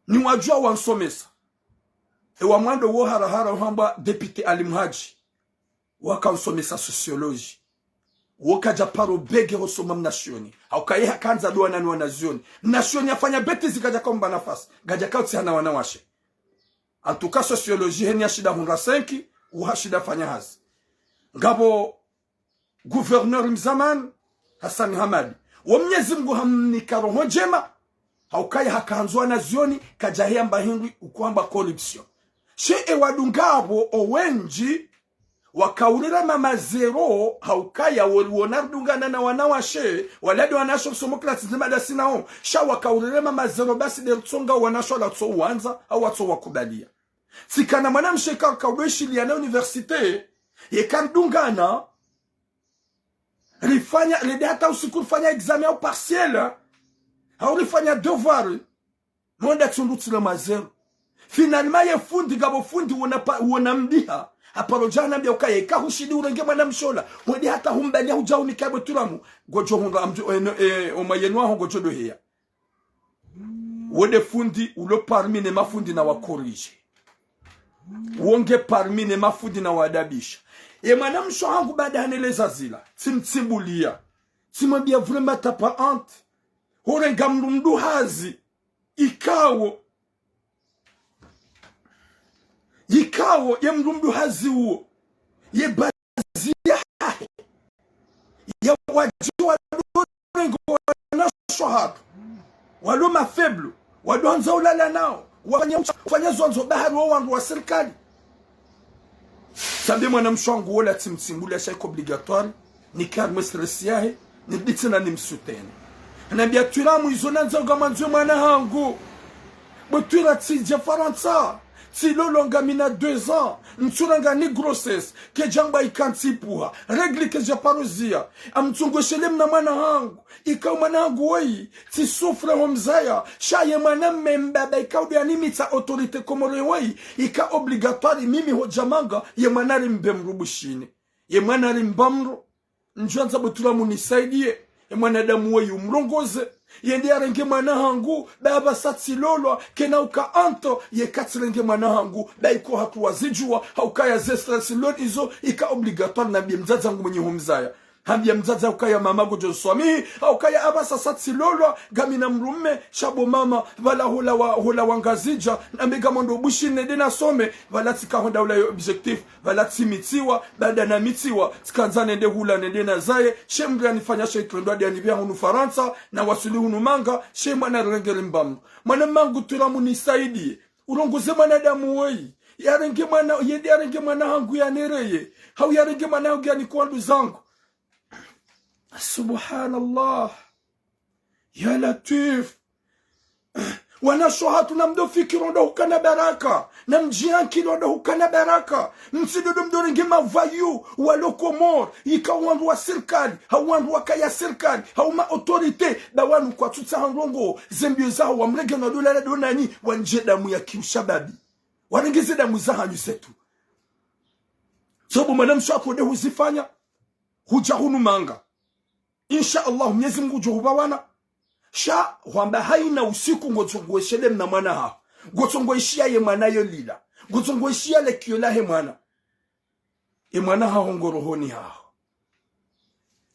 Ni wadjua wansomesa. E wa mwando wo harahara uhambwa député Ali Mhadji. Waka unsomesa sociologie. Wo kadja paro bege hosoma mnazioni. Hauka ye hakandza ndo wana ni wanazioni. Mnazioni yafanya bêtise kadja kaumba nafasi. Kadja kautsi hana wanawashe. En tout cas, sociologie heni yashinda hundra cinq, wo hashinda fanya hazi. Ngapvo gouverneur mzamani, Hassani Hamadi. Wo Mnyezi Mngu hamnika roho ndjema, haukaya hakandzwa wanazioni, kadja heyamba hindru ukuhamba corruption. She e wadungapvo owendji, Wakaurira mama zero, haukaya wori wona ridungana na wanawashe, wala de wanawashe risomo klasi ndzima dasi nao. Sha wakaurira mama zero basi de ritsonga wanawashe wala tso wandza, hau watso wakubalia. Tsikana mwanamshe ka, kaudo ishiliana université, yeka ridungana, rifanya, rende hata usiku rifanya examen au partiel, hau rifanya devoir, mwenda tsundu tsila ma zero. Finalement ye fundi, ngapvo fundi wona pa, wona mdiha. Aparo djana mbia ukaya, eka hushindi urenge mwanamshe ola, wende hata humbalia hudja unika bwe tulamu, ngodjo hundra amdjo, eh, no, eh, oma yenu aho ngodjo doheya. Wende fundi ulo parmi ne mafundi na wakorije. Wonge parmi ne mafundi na wadabisha. Ye mwanamshe hangu baada haneleza zila, tsimtsimbulia. Tsimwambia vraiment t'as pas honte. Hurenga mdru mdru hazi. Ikao. Ikao ye mdru mdru hazi uwo. Ye bazi yahahe. Ya wadji walo rengo wanawashe hatru. Walo ma faible. Walo handza ulala nao. Wafanya, wafanya zo wandzo bahari wo wandru wa sirikali. Sabe mwanamshe wangu wola tsimtsimbulia sha iko obligatoire. Ni calme stress yahe. Ni bitsi na ni msutene. Nambia twira mu izo nandza uga mandzwe mwana hangu. Bo twira tsidja Farantsa. Tsilolo ngamina deux ans. Ntsuranga ni grossesse. Kedjangwa ikantsipuha. Règle kedja parozia. Amtsungweshele mna mwana hangu. Ikao mwana hangu woyi, tsi souffre ho mzaya, sha ye mwana mme mbaba ikao de animitsa autorité Comores woyi, ika obligatoire mimi hodja manga, ye mwana rimbe mdru Bushini. Ye mwana rimba mdru, ndjwandza butula munisaidie, ye mwanadamu woyi umrongoze, yende yarenge mwana hangu, baba sa tsilolwa, kena uka honte, yeka tsirenge mwana hangu, ba iko hatru wazidjua, haukaya ze stress lo izo, ika obligatoire nambie mdzadze hangu mwenye ho mzaya. Hambia mdzadze ukaya mama ngodjo nswamihi, haukaya apvasa sa tsilolwa, ngamina mdrumme, sha bo mama, pvala hula wa, hula wa Ngazidja, na mega mwando Bushini nende nasome, pvala tsika honda ula yo objectif, pvala tsimitsiwa, baada namitsiwa, tsikandza nende hula nende nazaye, she mdru yanifanya she itrendwa de yanipvia hunu Farantsa, na wasuli hunu manga, she mwana rengeri mbamdru. Mwana mangu twira munisaidie, urongoze mwanadamu woyi, yarenge mwana, yende yarenge mwana hangu yanereye, hau yarenge mwana hangu yanike wandru zangu. Subhanallah. Ya Latwif. Wanawashe hatru namdo fikiri ndo hukana baraka. Namdjiankili ndo hukana baraka. Mtsidodo mdo renge mavayu, walo Comores, ika wandru wa sirikali, hau wandru wakaya sirikali, hau ma autorité, ba wanu kwatsutsaha ndrongo, ze mbio zaho wamrenge na dola la donani, wandje damu ya kiushababi. Warenge ze damu zahanyu zetu. Sobo mwanamshe hatru de huzifanya, hudja hunu manga. Insha Allah, Mnyezi Mungu ngudjo hupva wana. Sha, hwamba haina usiku ngotsongweshele mna mwana haho. Ngotsongweshiya ye mwana yo lila. Ngotsongweshiya le kiyo lahe mwana. Ye mwana haho ngo rohoni haho.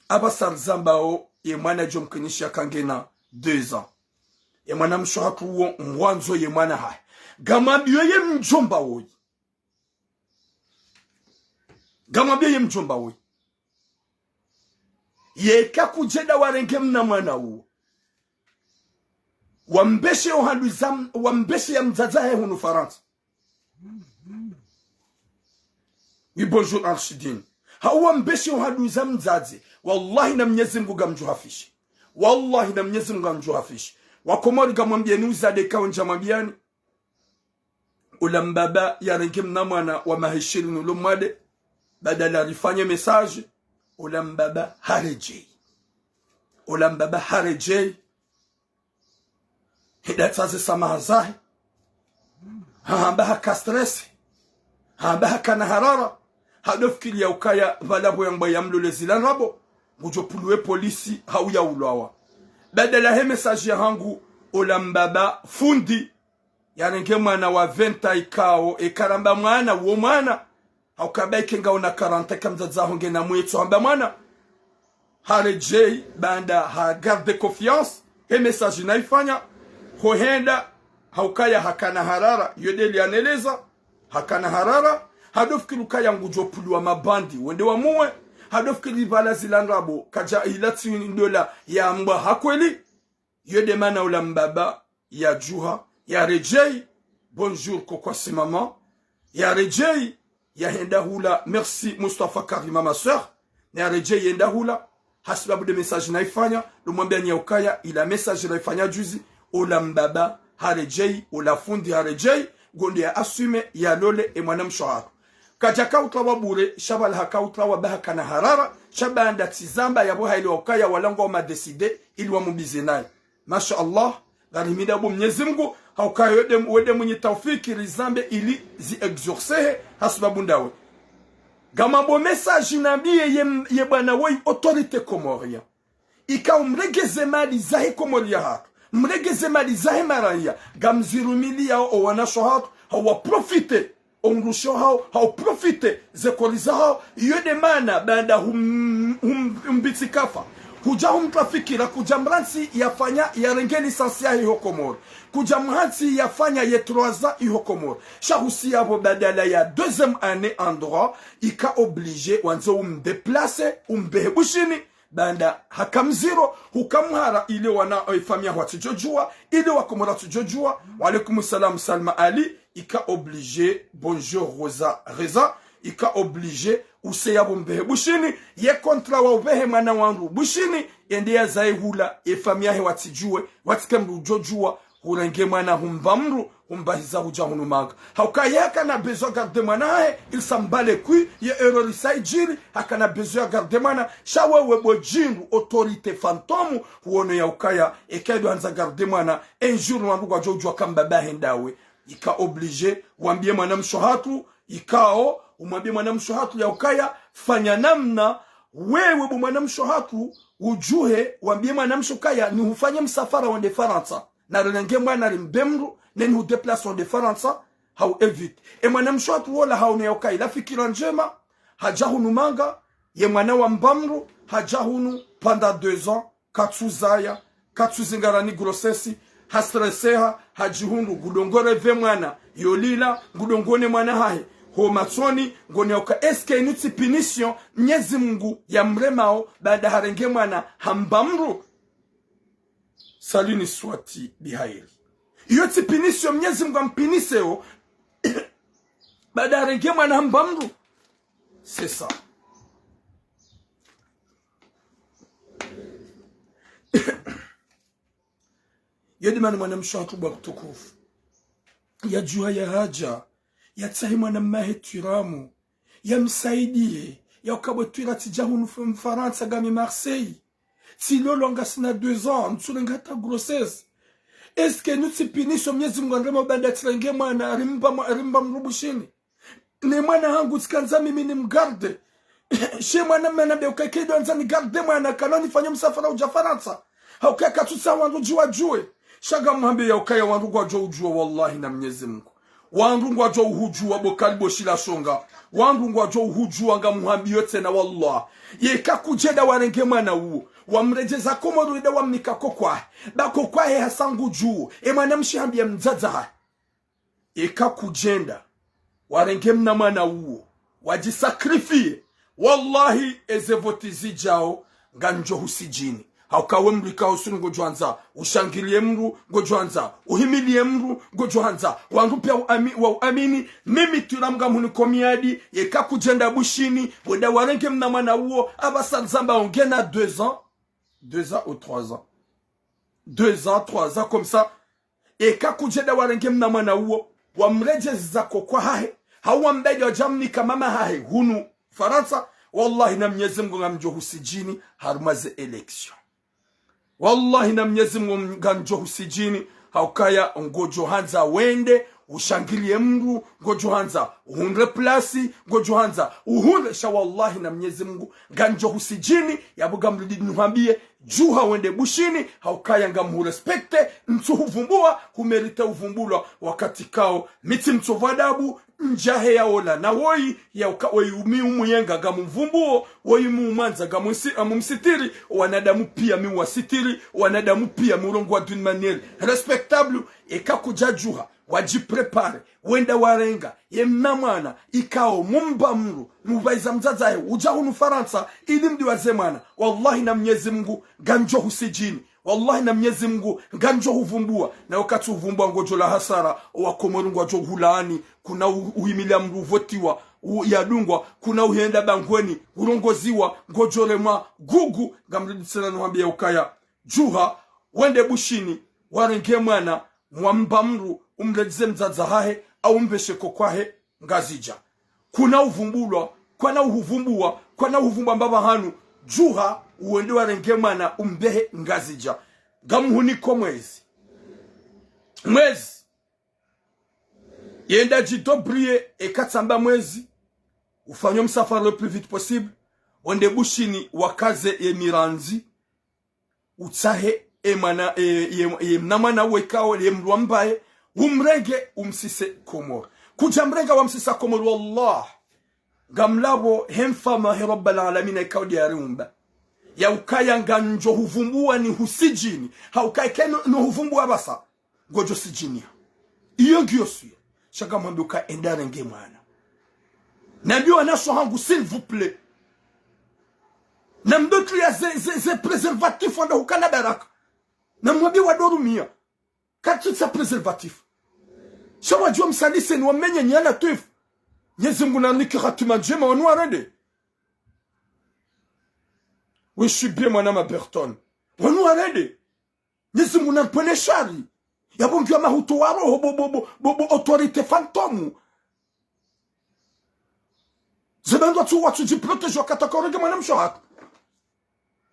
Apvasa rizambao, ye mwana djo mkinisha kangena deux ans. Ye mwanamshe hatru uwo ngwandzo ye mwana hahe. Ngamwambio ye mdjomba woyi. Ngamwambio ye mdjomba woyi. Yeka kudjenda warenge mna mwana uwo. Wambeshe yo handu za m-, wambeshe ya mdzadze hahe hunu Farantsa. Oui, bonjour, Archidine. Hau wambeshe yo handu za mdzadze. Wallahi na Mnyezi Mungu ngamdjo hafishe. Wallahi na Mnyezi Mungu ngamdjo hafishe. Wakomori ngamwambieni uzade kaundja mwambiani. Ola mbaba yarenge mna mwana wa maha ishirini ulo mwade, badala rifanye message, ola mbaba haredjei. Ola mbaba haredjei. Heda tsaze samaha zahe. Hahamba haka stress. Hahamba hakana harara. Hado fikiri ya ukaya pvala pvo yangwa yamlole zila ndrabo, ngudjo puluwe polisi hau yaulwawa. Badala he message yahangu, ola mbaba fundi yarenge mwana wa vingt ans ikao, eka ramba mwana, uwo mwana. Hauka ba ike ngauna quarante ans eka mdzadze haho ngena mwetso hamba mwana. Haredjei, baanda ha garde confiance, he message naifanya, hohenda, haukaya hakana harara, yo de li yaneleza, hakana harara, hado fikiri ukaya ngudjo puluwa mabandi, wende wamuwe, hado fikiri pvala zila ndrabo, kadja ila tsi ndola yambwa ha kweli, yo de mana ola mbaba yadjuha, yaredjei, bonjour, kokwasi maman, yaredjei, yahenda hula, merci Mustafa Karima, ma sœur, ne yaredjei yenda hula, hasibabu de message nayifanya, ndo mwambiani ya ukaya, ila message nayifanya juzi, ola mbaba haredjei, ola fundi haredjei, ngonde ya assume, yalole, e mwanamshe hatru. Kadjaka utrawa bure, sha bala haka utrawa ba hakana harara, sha baanda tsizamba, yapvo hayelewa ukaya, wala ngwao ma décidé, ili wamubize naye. Masha Allah, ngarihimidao bo Mnyezi Mngu, ha ukaya wende, wende mwenye taufiki rizambe ili zi exaucehe, hasibabu ndawe. Ngamwambo message nambiye ye, ye bwana woyi autorité comorien. Ikao mregeze mali zahe Komori yahatru. Mregeze mali zahe maraya. Ngamzirumiliyao o wanashe hatru, ha wa profité. Ongusho hao, hau profité, ze kori zahao, iyo de mana, baanda hum, hum, humbitsi kafa. Kudja humtrafikira, kudja mrantsi yafanya, yarenge licence yahe iho Komori. Kudja mrantsi yafanya ye trois ans iho Komori. Sha husiya pvo badala ya deuxième année en droit, ika obligé, wandzo umdéplacé, umbehe Bushini, baanda haka mziro, huka mhara ile wana, eh, famille yaho watsidjodjuwa, ile wakomori watsidjodjuwa. Wa alaikum salam, Salma Ali, ika obligé, bonjour, Rosa, Reza, ika obligé, useya pvo mbehe Bushini, ye contrat wa ubehe mwana wandru Bushini, yende yazaye hula, e famille yahe watsidjuwe, watsike mndru udjodjuwa, hurenge mwana humba mndru, humbahiza hudja hunu manga. Ha ukaya hakana besoin garder mwana hahe, il s'en bat les couilles, ye erreur isa idjiri, hakana besoin ya garder mwana, sha wewe bo djindru, autorité fantôme, huono ya ukaya, eka ndo handza garder mwana, un jour wandru ngwadjo udjuwa ka mbaba hahe ndawe. Ika obligé, wambiye mwanamshe hatru, ikao, umwambiye mwanamshe hatru ya ukaya, fanya namna, wewe bo mwanamshe hatru, udjuhe, wambiye mwanamshe ukaya, nihufanye msafara wende Farantsa. Narirenge mwana rimbe mndru, ne nihudéplacé wende Farantsa, hau éviter. E mwanamshe hatru wola haono ya ukaya, ila fikira ndjema, hadja hunu manga, ye mwana wamba mndru, hadja hunu pendant deux ans, katsuzaya, katsuzingara ni grossesse, hastresseha, hadjihundru, ngudongore pve mwana, yolila, ngudongone mwana hahe, ho matsoni, ngone uka, est-ce que inu tsi punition, Mnyezi Mngu yamremao, baanda harenge mwana, hamba mndru? Salut Niswati Bihairi. Iyo tsi punition Mnyezi Mngu ampuniseo, baanda harenge mwana hamba mndru? C'est ça. Iyo de mana mwanamshe hatru bo mtukufu. Yadjuha yahadja, yatsahe mwanamme hahe Twiramu, yamsaidiye, ya uka bo Twira tsidja hunu F-, Mfarantsa ngami Marseille. Tsilolwa ngasina deux ans, ntsurenga hata grossesse. Est-ce que inu tsi punition Mnyezi Mngu amremao baanda tsirenge mwana, rimba mwa-, rimba mndru Bushini? Ne mwana hangu tsikandza mimi nimgarde. She mwanamme nambe uka eka ndo handza nigarde mwana, kana nifanye msafara udja Farantsa. Ha ukaya katsutsaha wandru djuwadjuwe. Sha ngamhambiyo ya ukaya wandru ngwadjo udjuwa, wallahi na Mnyezi Mngu. Wandru ngwadjo uhudjuwa bo kali bo shila shonga. Wandru ngwadjo uhudjuwa, ngamhambiyo tsena wallah. Yeka kudjenda warenge mwana uwo, wamredjeza Komori wende wamnika kokwahe. Ba kokwahe hasa ngudjuwo. E mwanamshe hambiya mdzadze hahe. Eka kudjenda warenge mna mwana uwo, wadjisacrifier, wallahi, eze voti zidjao, ngamdjo husijini. Ha uka we mndru ikao sunu ngodjo handza ushangiliye mndru, ngodjo handza uhimiliye mndru, ngodjo handza wandru piya uami-, wa uamini, mimi Twiramu ngamhuniko miadi, yeka kudjenda Bushini, wenda warenge mna mwana uwo, apvasa ndzamba ongena deux ans, deux ans ou trois ans. Deux ans, trois ans, comme ça, eka kudjenda warenge mna mwana uwo, wamredjeza kokwahahe, hau wambedi wadje wamnika mama hahe hunu Farantsa, wallahi na Mnyezi Mngu ngamdjo husijini harumwa ze élection. Wallahi na Mnyezi Mngu ngamdjo husijini, ha ukaya ngodjo handza wende ushangiliye mndru, ngodjo handza uhundre place, ngodjo handza uhundre sha, wallahi na Mnyezi Mngu ngamdjo husijini, yapvo ngamrudi nihuambiye, djuha wende Bushini, ha ukaya ngamhurespecter, ntsuhuvumbua, humériter uvumbulwa, wakati kao, mi tsi mtsovu adabu, ndjahe ya ola, na woyi, ya uka, woyi mi umuyenga ngamumvumbuo, woyi mi umwandza ngamunsi-, ngamumsitiri, wanadamu piya mi uwasitiri, wanadamu piya mi urongoa d'une manière respectable, eka kudja djuha, wadjiprépare, wenda warenga, ye mna mwana, ikao, mumba mndru, mupvaiza mdzadze hahe, udja hunu Farantsa, ili mdiwaze mwana. Wallahi na Mnyezi Mngu, ngamdjo husijini. Wallahi na Mnyezi Mngu, ngamdjo huvumbua. Na wakati uvumbua ngodjo la hasara, owakomori ngwadjo hulaani, kuna u-, uhimiliya mndru uvotiwa, u-, yadungwa, kuna uhenda bangweni, urongoziwa, ngodjoremwa, gugu, ngamrudi tsena nuhambia ukaya. Djuha, wende Bushini, warenge mwana, mwamba mdru, umredze mdzadze hahe, au mbeshe koko hahe, Ngazidja. Kuna uvumbulwa, kwana uhuvumbua, kwana uhuvumbua mbaba hanu, djuha, uwende warenge mwana, umbehe Ngazidja. Ngamhuniko mwezi. Mwezi. Yenda djidobriye, eka tsamba mwezi, ufanye msafara le plus vite possible, wende Bushini, wakaze ye mirandzi, utsahe ye mwana, ye, ye, ye mna mwana wekao, ye mdru ambaye, umrenge, umsise Komori. Kudja mrenga wamsisa Komori, wallah. Ngamlapvo he mfaume he Rabbal Alamin, yekao ndiye yariumba. Ya ukaya ngandjo huvumbua nihusidjini. Ha ukaya eka no, no huvumbua basi, ngodjo sidjiniha. Iyo ngiyo suya. Sha ngamwambia uka enda renge mwana. Nambiye wanashe hangu, s'il vous plaît. Namdotri ya ze, ze, ze préservatif wanda hukana baraka. Namwambie wadorumia. Katsutsaha préservatif. Sha wadjuwa msaliseni wamenye nyana twifu. Mnyezi Mngu nanike hatima ndjema wanu warende. Wishi bien mwana Maberton. Wanu warende. Mnyezi Mngu nampvwene shari. Yapvo ngiyo mahutu wa roho bo, bo, bo, bo, bo autorité fantôme. Zebendwa tu watsu djiprotéger wakati waka urenge mwana mshe hatru.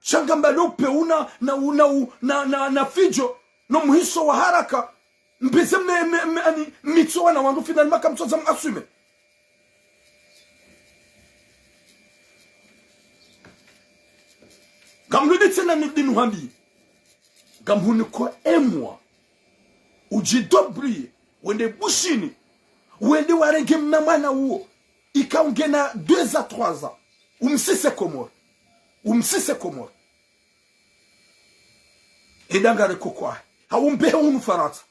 Sha ngamba leo pe una, na, una, u-, na, na, na fidjo, no mhiso wa haraka, mbize me, me, me, ani, mitso wana wandru finalement kamtsodja mu assumer. Ngamrudi tsena nirudi nuhambi. Ngamhuniko emwa. Udjidobriye, wende Bushini, wende warenge mna mwana uwo. Ika ungena deux à trois ans. Umsise Komori. Umsise Komori. Enda ngare koko hahe. Hau umbehe hunu Farantsa.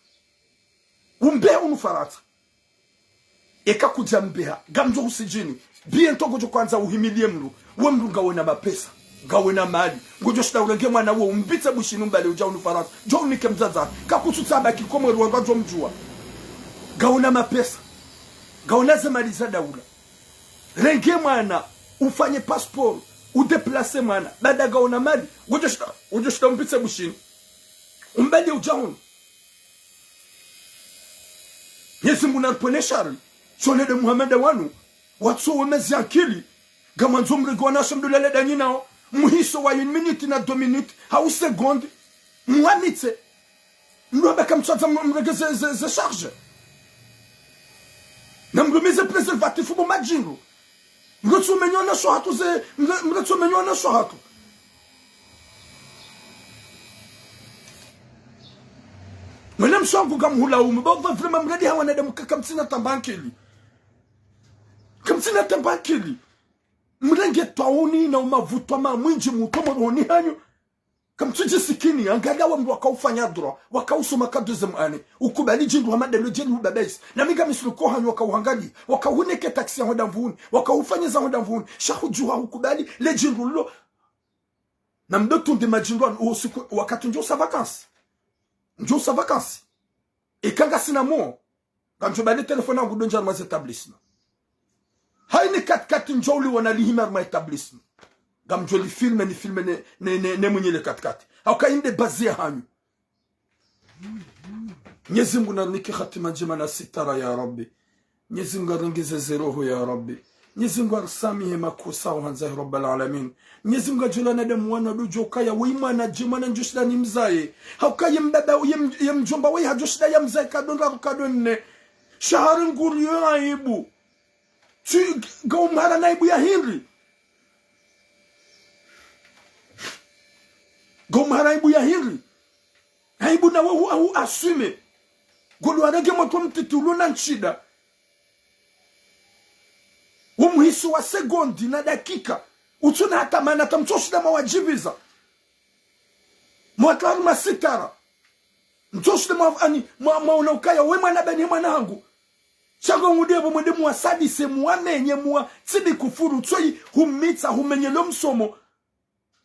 Umbehe hunu Farantsa. Eka kudja mbeha, ngamdjo husidjini. Bientôt ngodjo hwandza uhimilie mdru. We mdru ngawena mapesa. Ngawena mali. Ngodjo shinda urenge mwana uwo umbitse Bushini umbale udja hunu Farantsa. Djo unike mdzadze. Kakutsutsaha baki Komori wandru wadjo mdjuwa. Ngawena mapesa. Ngawena ze mali za daula. Renge mwana, ufanye passeport, udéplacer mwana, baada ngawena mali, ngodjo shinda, ngodjo shinda umbitse Bushini. Umbale udja hunu. Mnyezi Mngu nampvwene shari, shonede Muhammad wanu, watso wemezi ankili, ngamwandzo mrenge wanashe mdulale danyi nao, mhiso wa une minute na deux minutes, hau seconde, mwanitse. Mdru amba kamtsodja m-, mrenge ze, ze, ze charge. Namrumize préservatif bo madjindru. Mretse umenye wanashe hatru ze, mre-, mretse umenye wanashe hatru. Mwana mshe wangu ngamhulaumu, bo, bo, vraiment mradi hawa nade mkaka mtsina tamba ankili. Kamtsina tamba ankili. Mrenge twauni na umavutwa ma mwindji mutomo rohoni hanyu. Kamtsudjisikini, angalia wa mdru wakaufanya droit, wakausoma ka deuxième année. Ukubali djindru hama ndelo djeli hubabaisi. Na mi ngami suluko hanyu wakauhangalia, wakauhunike taxi ya hwenda Mvuni, wakaufanyiza hwenda Mvuni. Sha hudjuha hukubali, le djindru lilo. Namdo tunde madjindru anu, usiku, wakati ndjo usa vacances. Ndjo usa vacances. Ika ngasina mo. Ngamdjo bali téléphone yangu ndo ndja harumwa ze établissement. Haini katikati ndjo uliona lihima harumwa établissement. Ngamdjo li filmer ni filmer ne, ne, ne, ne mwinyi le katikati. Hauka inde bazi ya hanyu. Mnyezi Mngu narinike hatima ndjema na sitara ya Rabbi. Mnyezi Mngu arengeze ze roho ya Rabbi. Mnyezi Mngu arisamihe makosa uhandza ya Rabbal Alamin. Mnyezi Mngu adjula na damu wana dudjo kaya, we mwana dje mwana ndjo shinda nimzaye. Hauka ye mbaba, ye m-, ye mdjomba we hadjo shinda yamzaye kado ndraru kado nne. Sha hari nguriyo aibu. Tsi, ngaumhara na aibu ya hindri. Ngaumhara aibu ya hindri. Aibu nawe hu, hu assumer. Ngolo warenge mwana mtiti ulo na nshida. Wo mhiso wa segondi na dakika. Utsuna hata mana hata mtso shinda mwawadjibiza. Mwatru harumwa sitara. Mtso shinda mwa, ani, mwa, mwaona ukaya we mwana bani mwana hangu. Sha ngo ngudie bo mwende muwasadise, muwamenye, muwa, tsi ndi kufuru, tsoyi, humitsa, humenye lo msomo.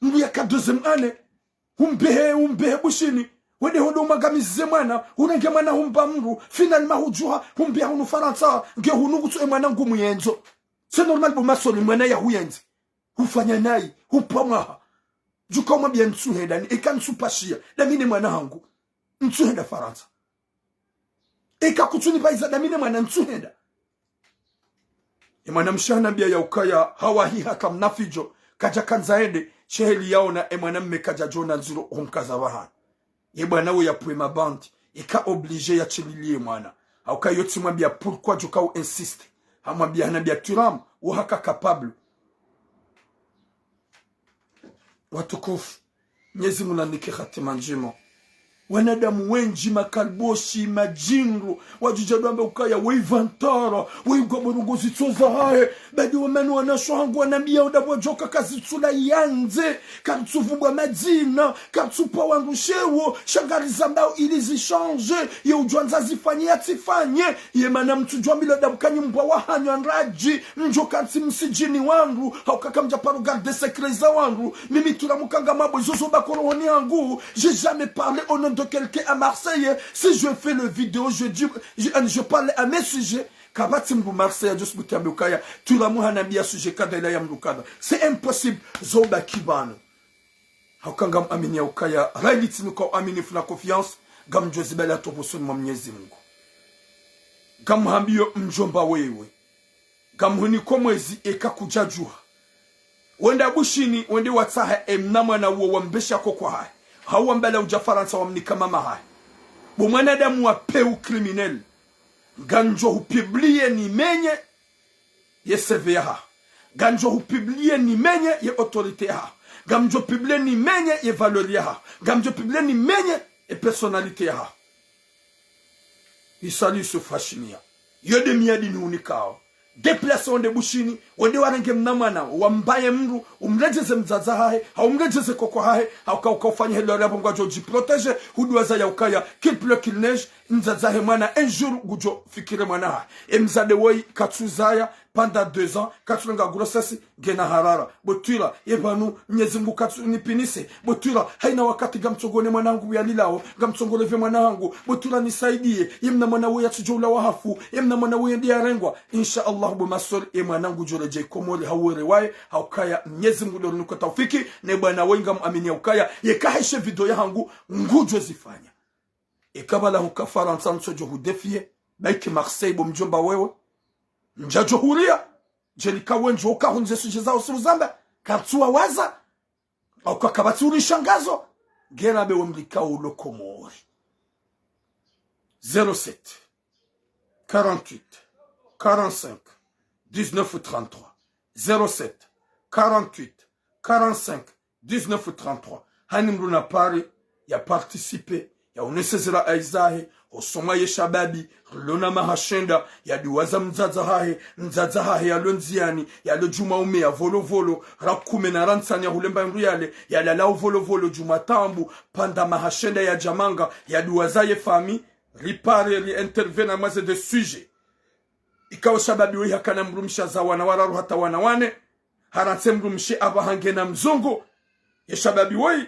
Mdru yaka deuxième année. Humbehe, humbehe Bushini. Wende hondo umwangamize mwana. Hunenge mwana humba mdru. Finalement hudjuha. Humbeha hunu Farantsa. Nge hunu kutsu e mwana ngumu yendzo. C'est normal bo Masol, mwana ya huyandzi. Hufanya nayi, hupva mwaha. Djuka umwambia ntsuhenda, ni eka ntsupashiya, dami ne mwana hangu. Ntsuhenda Farantsa. Eka kutsunipva iza dami ne mwana ntsuhenda. E mwana mshe hanambia ya ukaya hawahi hata mna fidjo, kadja kandza ende, sheheli yaona e mwana mme kadja djona ndziro humkaza pvahana. Ye bwana we yapvwe mabandi, ika obligé yatsililiye mwana. Hauka yo tsimwambia pourquoi djuka u insiste. Hamwambia hanambia Thuram, wo haka capable. Watukufu, Mnyezi Mungu nanike hatima ndjema. Wanadamu wendji, makalboshi, madjinru, wadjudja dwambe ukaya, we ivantara, we igwa borongo zitso zahahe, badi wamani wanasho hangu wanambia uda pvwadjoka kazitsula yandze, karitsuvumbwa madzina, karitsupva wandru sheo, sha ngarizambao ili zishandje, ye udjwandza zifanye yatsifanye, ye mana mtsudjwambilwa dabukanyi mbwa wahanyu andradji, mdjo kantsi msidjini wandru, hauka kamdja paro garder secret za wandru, mimi Thuram kanga mabwe zozo bako rohoni hangu, j'ai jamais parlé au nom de quelqu'un à Marseille, si je fais le vidéo, je dis, je, je parle à mes sujets, kapvatsi mndru Marseille adjo subuti yambe ukaya, Thuram hanambia sujet kadha ila ya mndru kadha. C'est impossible, zo baki pvanu. Hauka ngamwamini ya ukaya, raili tsinuka uaminifu na confiance, ngamdjo zibali hata pvosoni mwa Mnyezi Mungu. Ngamhambiyo mdjomba wewe. Ngamhuniko mwezi eka kudjadjuha. Wenda Bushini, wende watsaha e mna mwana uwo wambesha koko hahe. Hau wambala udja Farantsa wamnika mama hahe. Bo mwanadamu wa peu criminel. Ngamdjo hupublie nimenye ye C V yahaho. Ngamdjo hupublie nimenye ye autorité yahaho. Ngamdjo publie nimenye ye valeur yahaho. Ngamdjo publie nimenye ye personnalité yahaho. Isa Yusuf Hashimia. Yo nde miadi nihunikao. Déplace wende Bushini, wende warenge mna mwana, wambaye mndru, umredjeze mdzadze hahe, hau umredjeze koko hahe, hauka uka ufanye helo yapvo ngwadjo djiprotéger, huduwaza ya ukaya, qu'il pleut, qu'il neige, mdzadze hahe mwana, un jour, ngudjo fikire mwana hahe. E mdzadze woyi, katsuzaya, pendant deux ans, katsurenga grossesse, ngena harara. Bo Thuram, ye pvanu, Mnyezi Mungu katsunipvinise. Bo Thuram, haina wakati ngamtsongone mwana hangu uyalilao, ngamtsongole pve mwana hangu. Bo Thuram nisaidiye, ye mna mwana woyi yatsudjo ulawa hafu, ye mna mwana woyi yende yarengwa. Insha Allah, bo Masol, ye mwana ngudjo redjei Komori hawere waye, haukaya Mnyezi Mungu ndo rinuka taufiki, ne bwana woyi ngamwamini ya ukaya, yeka haishe video yahangu, ngudjo zifanya. Eka pvala huka Farantsa ntsodjo hudéfier, baike Marseille bo mdjomba wewe. Ndjadjo huria, djelika wendji woka hundze suje zao suru zamba, katsuwa waza, hauka kapvatsi uri shangazo, ngena be wemlika ulo Komori. Zéro sept, quarante-huit, quarante-cinq, dix-neuf, trente-trois. Zéro sept, quarante-huit, quarante-cinq, dix-neuf trente-trois. Hani mndru na pare ya participer, ya unese zira aizahe, hosoma ye shababi, rilo na maha shenda, ya duwaza mdzadze hahe, mdzadze hahe yalo ndziani, yalo djumwa ume ya volovolo, ra kume na ra ntsani ya hulemba mndru yale, ya lala uvolovolo djumwa tambu, panda maha shenda ya djamanga, ya duwaza ye fami, ripare, ri intervenir mwaze de sujet. Ikao shababi woyi hakana mdrumshe za wana wararu hata wana wane, harantse mdrumshe apvaha ngena mzungu. Ye shababi woyi,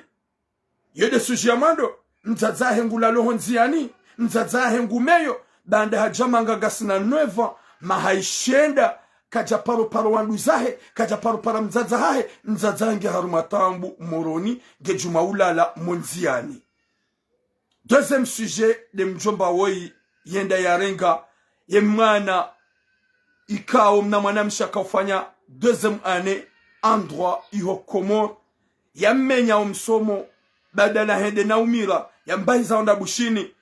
yo nde sujet ya mwando, mdzadze hahe ngulalo ho ndziani, mdzadze hahe ngumeyo, baanda hadjamanga ngasina neuf ans, maha ishenda, kadja paro para wandru zahe, kadja paro para mdzadze hahe, mdzadze hahe nge harumwa tambu Moroni, nge djumwa ulala mo ndziani. Deuxième sujet, nde mdjomba woyi yenda yarenga ye mwana ikao mna mwana mshe aka ufanya deuxième année en droit iho Komori. Yamenya omsomo, badala hende na umira, yambahiza wenda Bushini,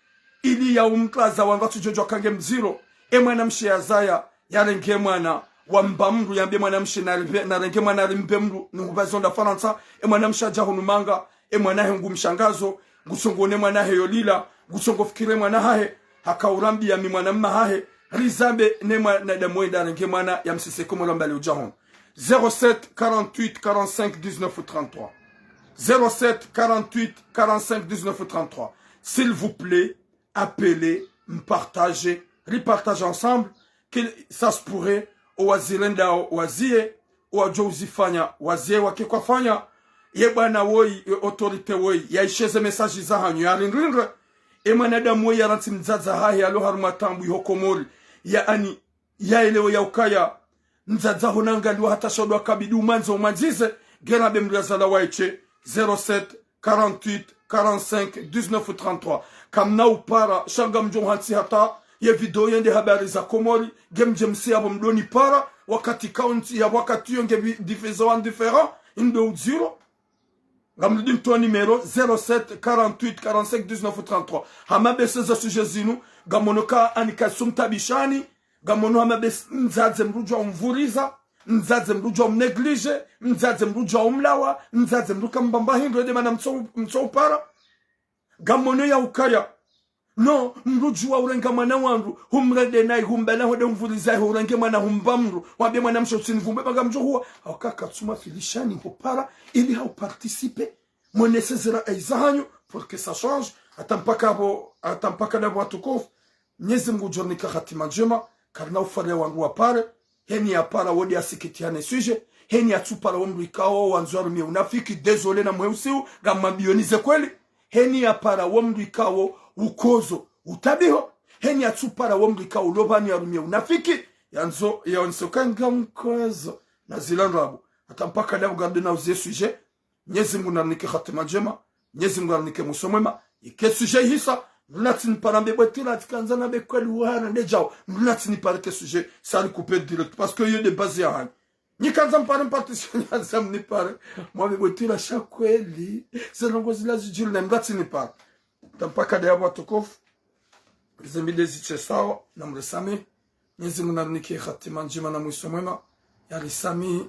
ili ya umtlaza wandru watsudjodjuwa kange mdziro. E mwana mshe yazaya, yarenge mwana, wamba mndru, yambe mwana mshe narimbe, narenge mwana rimbe mndru, nihubazi wenda Farantsa, e mwana mshe hadja hunu manga, e mwana hahe ngu mshangazo, ngutsongo ne mwana hahe yolila, ngutsongo fikire mwana hahe, haka urambiya mi mwana mma hahe, rizambe ne mwanadamu wenda arenge mwana ya msise Komori mbali udja hunu. Zéro sept, quarante-huit, quarante-cinq, dix-neuf, trente-trois. Zéro sept, quarante-huit, quarante-cinq, dix-neuf, trente-trois. S'il vous plaît, appelez, mpartage, ripartage ensemble, que ça se pourrait, owazirendao wazie, owadjo uzifanya wazie, wake kwafanya, ye bwana woyi, ye autorité woyi, yaisheze message zahanyu, yarindrindre, e mwanadamu woyi yarantsi mdzadze hahe yalo harumwa tambu iho Komori, yaani, yaelewe ya ukaya, Mdzadze aho nangaliwa hata shodwa kabidi umwandze umwandzize, ngena be mdru yazala waishe, zéro sept, quarante-huit, quarante-cinq, dix-neuf, trente-trois. Kamna upara, sha ngamdjo hantsi hata, ye video yende habari za Komori, nge mdje msi yapvo mdoni para, wakati kaunti ya wakati yo nge bi-, diffusé wa différent, indo udziro. Ngamrudi mtowa numéro zéro sept, quarante-huit, quarante-cinq, dix-neuf, trente-trois. Hama be se ze sujet zinu, ngamono ka ani ka sumta bishani, ngamono hama be s-, mdzadze mdru djwa umvuriza, mdzadze mdru djwa umnégligé, mdzadze mdru djwa umlawa, mdzadze mdru kambamba hindru ede mana mtso-, mtso upara. Ngamono ya ukaya. Non, mdru djuwa urenga mwana wandru, humrende nayi, humbela hode umvuriza, hurenge mwana humba mdru, wambe mwana mshe utsinivumbe, ba ngamdjo huwa. Hauka katsuma filishani hupara, ili hau participer. Mwenese zira aiza hanyu, pour que ça change. Hata mpaka apvo, hata mpaka ndapvo watukufu. Mnyezi Mngu udjo rinika hatima ndjema, karina ufare wandru wapare. Heni yapara wo de asikitihane sujet. Heni yatsupara wo mdru ikao wandzo yarumie unafiki. Désolé na mwe usiu, ngamwambioni ze kweli. Heni yapara wo mdru ikao ukozo utabiho. Heni yatsupara wo mdru ikao ulobani yarumie unafiki. Yandzo, yandzo kanga mkozo. Na zila ndrabo. Hata mpaka ndapvo garde na uzie sujet. Mnyezi Mngu narinike hatima ndjema. Mnyezi Mngu narinike mwiso mwema. Ike sujet ihisa. Mdru natsinipara mbe bwetira tsikandza na be kweli wara nde djao. Mdru natsinipara ke sujet. Sali couper direct. Parce que yo de base ya hanyu. Nikandza mpare mparticipe nyanza mnipare. Mwa mbe bwetira sha kweli. Ze ndrongo zila zidjiri na mdru natsinipara. Hata mpaka ndapvo watukufu. Zembi de zitse sawa. Na mrisamihi. Mnyezi Mngu narinike hatima ndjema na mwiso mwema. Yarisamihi,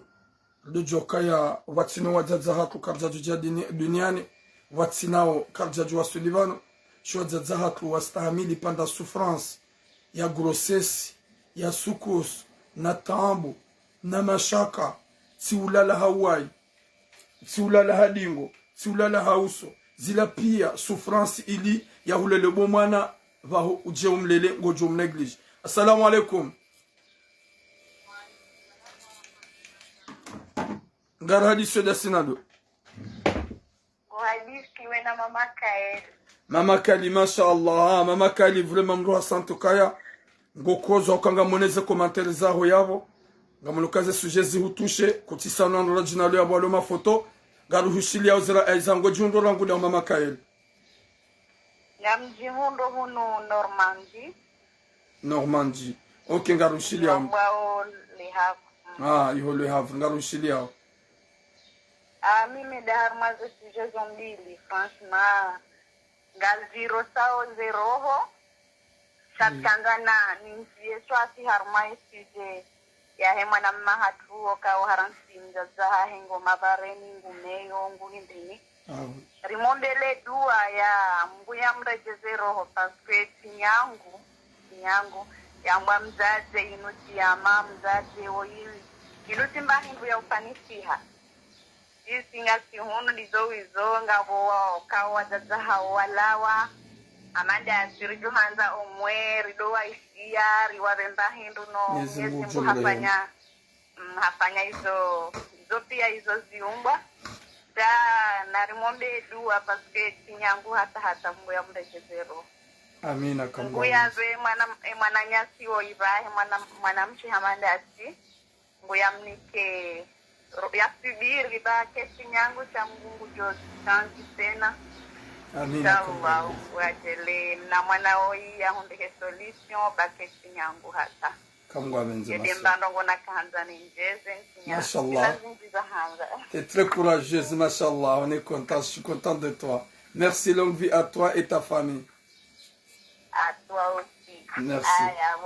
ridodjoka ya pvatsina wadzadze hatru karidjadjudja dini-, duniani, pvatsinao karidjadjuwa swili pvanu, sho wadzadze hatru wastahamili pvanda souffrance, ya grossesse, ya sukusu, na taabu, na mashaka, tsi ulala ha uwayi, tsi ulala ha dingo, tsi ulala ha uso, zila pia souffrance ili ya hulele bo mwana, pvaho udje umlele, ngodjo umnégligé. Assalamu alaikum. Ngari hadisi yo de asinado. Ngo hadisi we na mama Kaeli. Mama Kaeli, masha Allah. Ah, mama Kaeli, vraiment, mdru wa santu kaya. Ngo kozo ukanga moneze commentaire zaho yapvo. Ngamono ka ze sujet zihutushe, kutsi sana ndo radjina lo yapvo alo mafoto. Ngaruhushiliyao zira aiza ngodjihundro rangu da mama Kaeli. Ngamdjihundro hunu Normandie. Normandie. Ok, ngaruhushiliyao. Yambwao Le Havre. Mm. Ah, iho Le Havre, ngaruhushiliyao. Ah, mimi de harumwa ze sujet zo mbili, franchement. Ngazirosao ze roho. Sha tsikandza na nindziye swasi harumwa ye sujet yahe mwana mma hatru wo kao harantsi mdzadze hahe ngo mabareni, ngu meyo, ngu hindrini. Awe. Rimombele dua ya Mngu yamredjeze roho, parce que tsi nyangu, tsi nyangu, yambwa mdzadze inu tsi yama, mdzadze wo inu, inu tsi mba hindru ya ufanisiha. Isi ngasi hunu ndizo wizo ngapvo wa-, kao wadzadze hawo walawa. Amande asiri djuhandza omwe, rido waisiya, riwapve mba hindru no, Mnyezi Mngu Mnyezi Mngu udjo mrehemu. Hafanya, mm, hafanya izo, izo pia izo ziumbwa. Sha narimombe dua, parce que tsi nyangu hata hata Mngu yamredjeze roho. Amina, Mngu kamwe. Yazwe mwana, e mwananyasi wo ibahe, mwana, mwanamshe hamande asi. Mngu yamnike, ro-, yasubiri ba ke tsi nyangu sha Mngu ngudjo change tsena. Amina, inshallah, kamwe. Wadjele, na mwana oyi yahundre he solution, ba ke tsi nyangu hata. Kamwe amenze. Yede masa. Mba ndrongo nakahandza nindjeze, ntsinya. Mashallah. Sina zindji zahandza. T'es très courageuse, mashallah. On est content, je suis content de toi. Merci, longue vie à toi et ta famille. À toi aussi. Merci.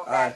Aya, aye.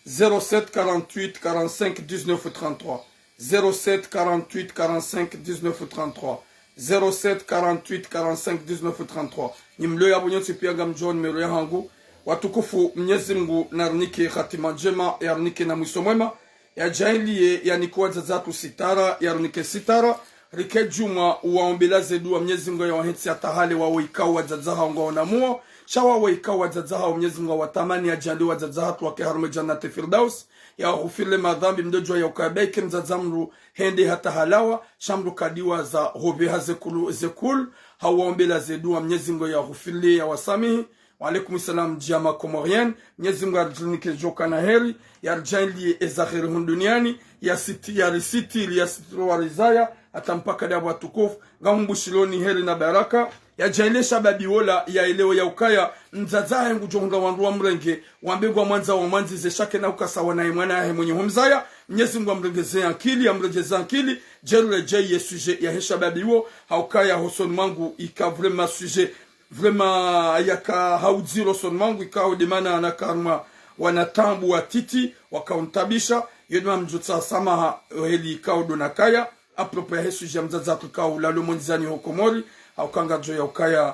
Zéro sept quarante-huit quarante-cinq dix-neuf trente-trois. Zéro sept quarante-huit quarante-cinq dix-neuf trente-trois. Zéro sept quarante-huit quarante-cinq dix-neuf trente-trois. Nimlo ya bunyo tsipi ya ngamdjo numéro ya hangu. Watukufu, Mnyezi Mngu narinike hatima ndjema, yarinike na mwiso mwema. Yadjaanliye yanike wadzadze hatru sitara, yarinike sitara, rike djumwa uwaombela ze dua Mnyezi Mngu yawahentsi yatahale wawo ikao wadzadze hawo ngwaona muo, sha wawo ikao wadzadze hawo Mnyezi Mngu yawatamani yadjaanliye wadzadze hatru wake harumwa Jannat Firdaus, yawahufirile madhambi mdodjwa ya ukaya ba ike mdzadze mdru hende hata halawa, sha mdru kadiwaza hopveha ze kulu, ze kulu, hawaombela ze dua Mnyezi Mngu yawahufirile yawasamihi, Wa alaikum salam, djama Comorienne. Mnyezi Mungu yaridjaanlie djo kana heri, yaridjaanlie eza heri hunu duniani, yasiti-, yarisitiri, yasitiri warizaya, hata mpaka dapvo watukufu. Ngahumbushiloni heri na baraka. Yadjaanlie shababi wola yaelewe ya ukaya mdzadze wahe ngudjo hundra wandru wamrenge, wambe ngwamwandzo wamwandzize, sha kena ukasa wa naye mwana wahe mwenye humzaya. Mnyezi Mungu yamrengeze ankili, yamrengeze ankili. Djeru redjei ye sujet yahe shababi wo, ha ukaya hosoni mwangu ika vraiment sujet, vraiment yaka ha udziro hosoni mwangu, ikao de mana naka harumwa wana taabu watiti, wakauntabisha. Yo de mana mdjotsaha samaha, heli ikao do nakaya, à propos yahe sujet ya mdzadze hatru ikao ulalo mondzani ho Komori, ha uka ngadjo ya ukaya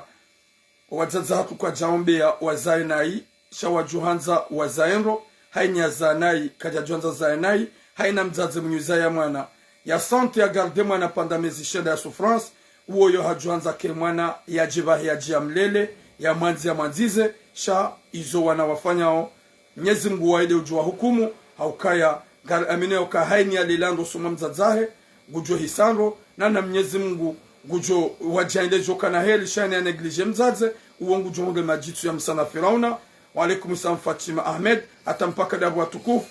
wadzadze hatru kwadjaombeya wazaye nayi, sha wadjuhandza wazaye ndro, hayina yazaa nayi kadjadjuhandza zaye nayi, hayina mdzadze mwenye uzaya mwana, ya sente ya garde mwana pendant mezi shenda ya souffrance, uwo yo hadjuhandza ke mwana yadje pvahe yadje yamlele, yamwandzi yamwandzize, sha izo wana wafanyao, Mnyezi Mungu waye de udjo wahukumu, ha ukaya ngari amini ya uka hayina yalela ndro hosoni mwa mdzadze wahe, ngudjo hisa ndro, na na Mnyezi Mungu ngudjo wadjaanlie djo kana heri, sha hayina ya négligé mdzadze, uwo ngudjo hundre madjitsu ya msa na Firauna. Wa alaikum salam Fatima Ahmed, hata mpaka dapvo watukufu.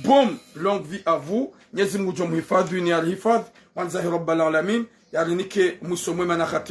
Bon, longue vie à vous. Mnyezi Mungu ngudjo muhifadhi, ni yarihifadhi, wandzahi Rabbal Alamin, yarinike mwiso mwema na khatima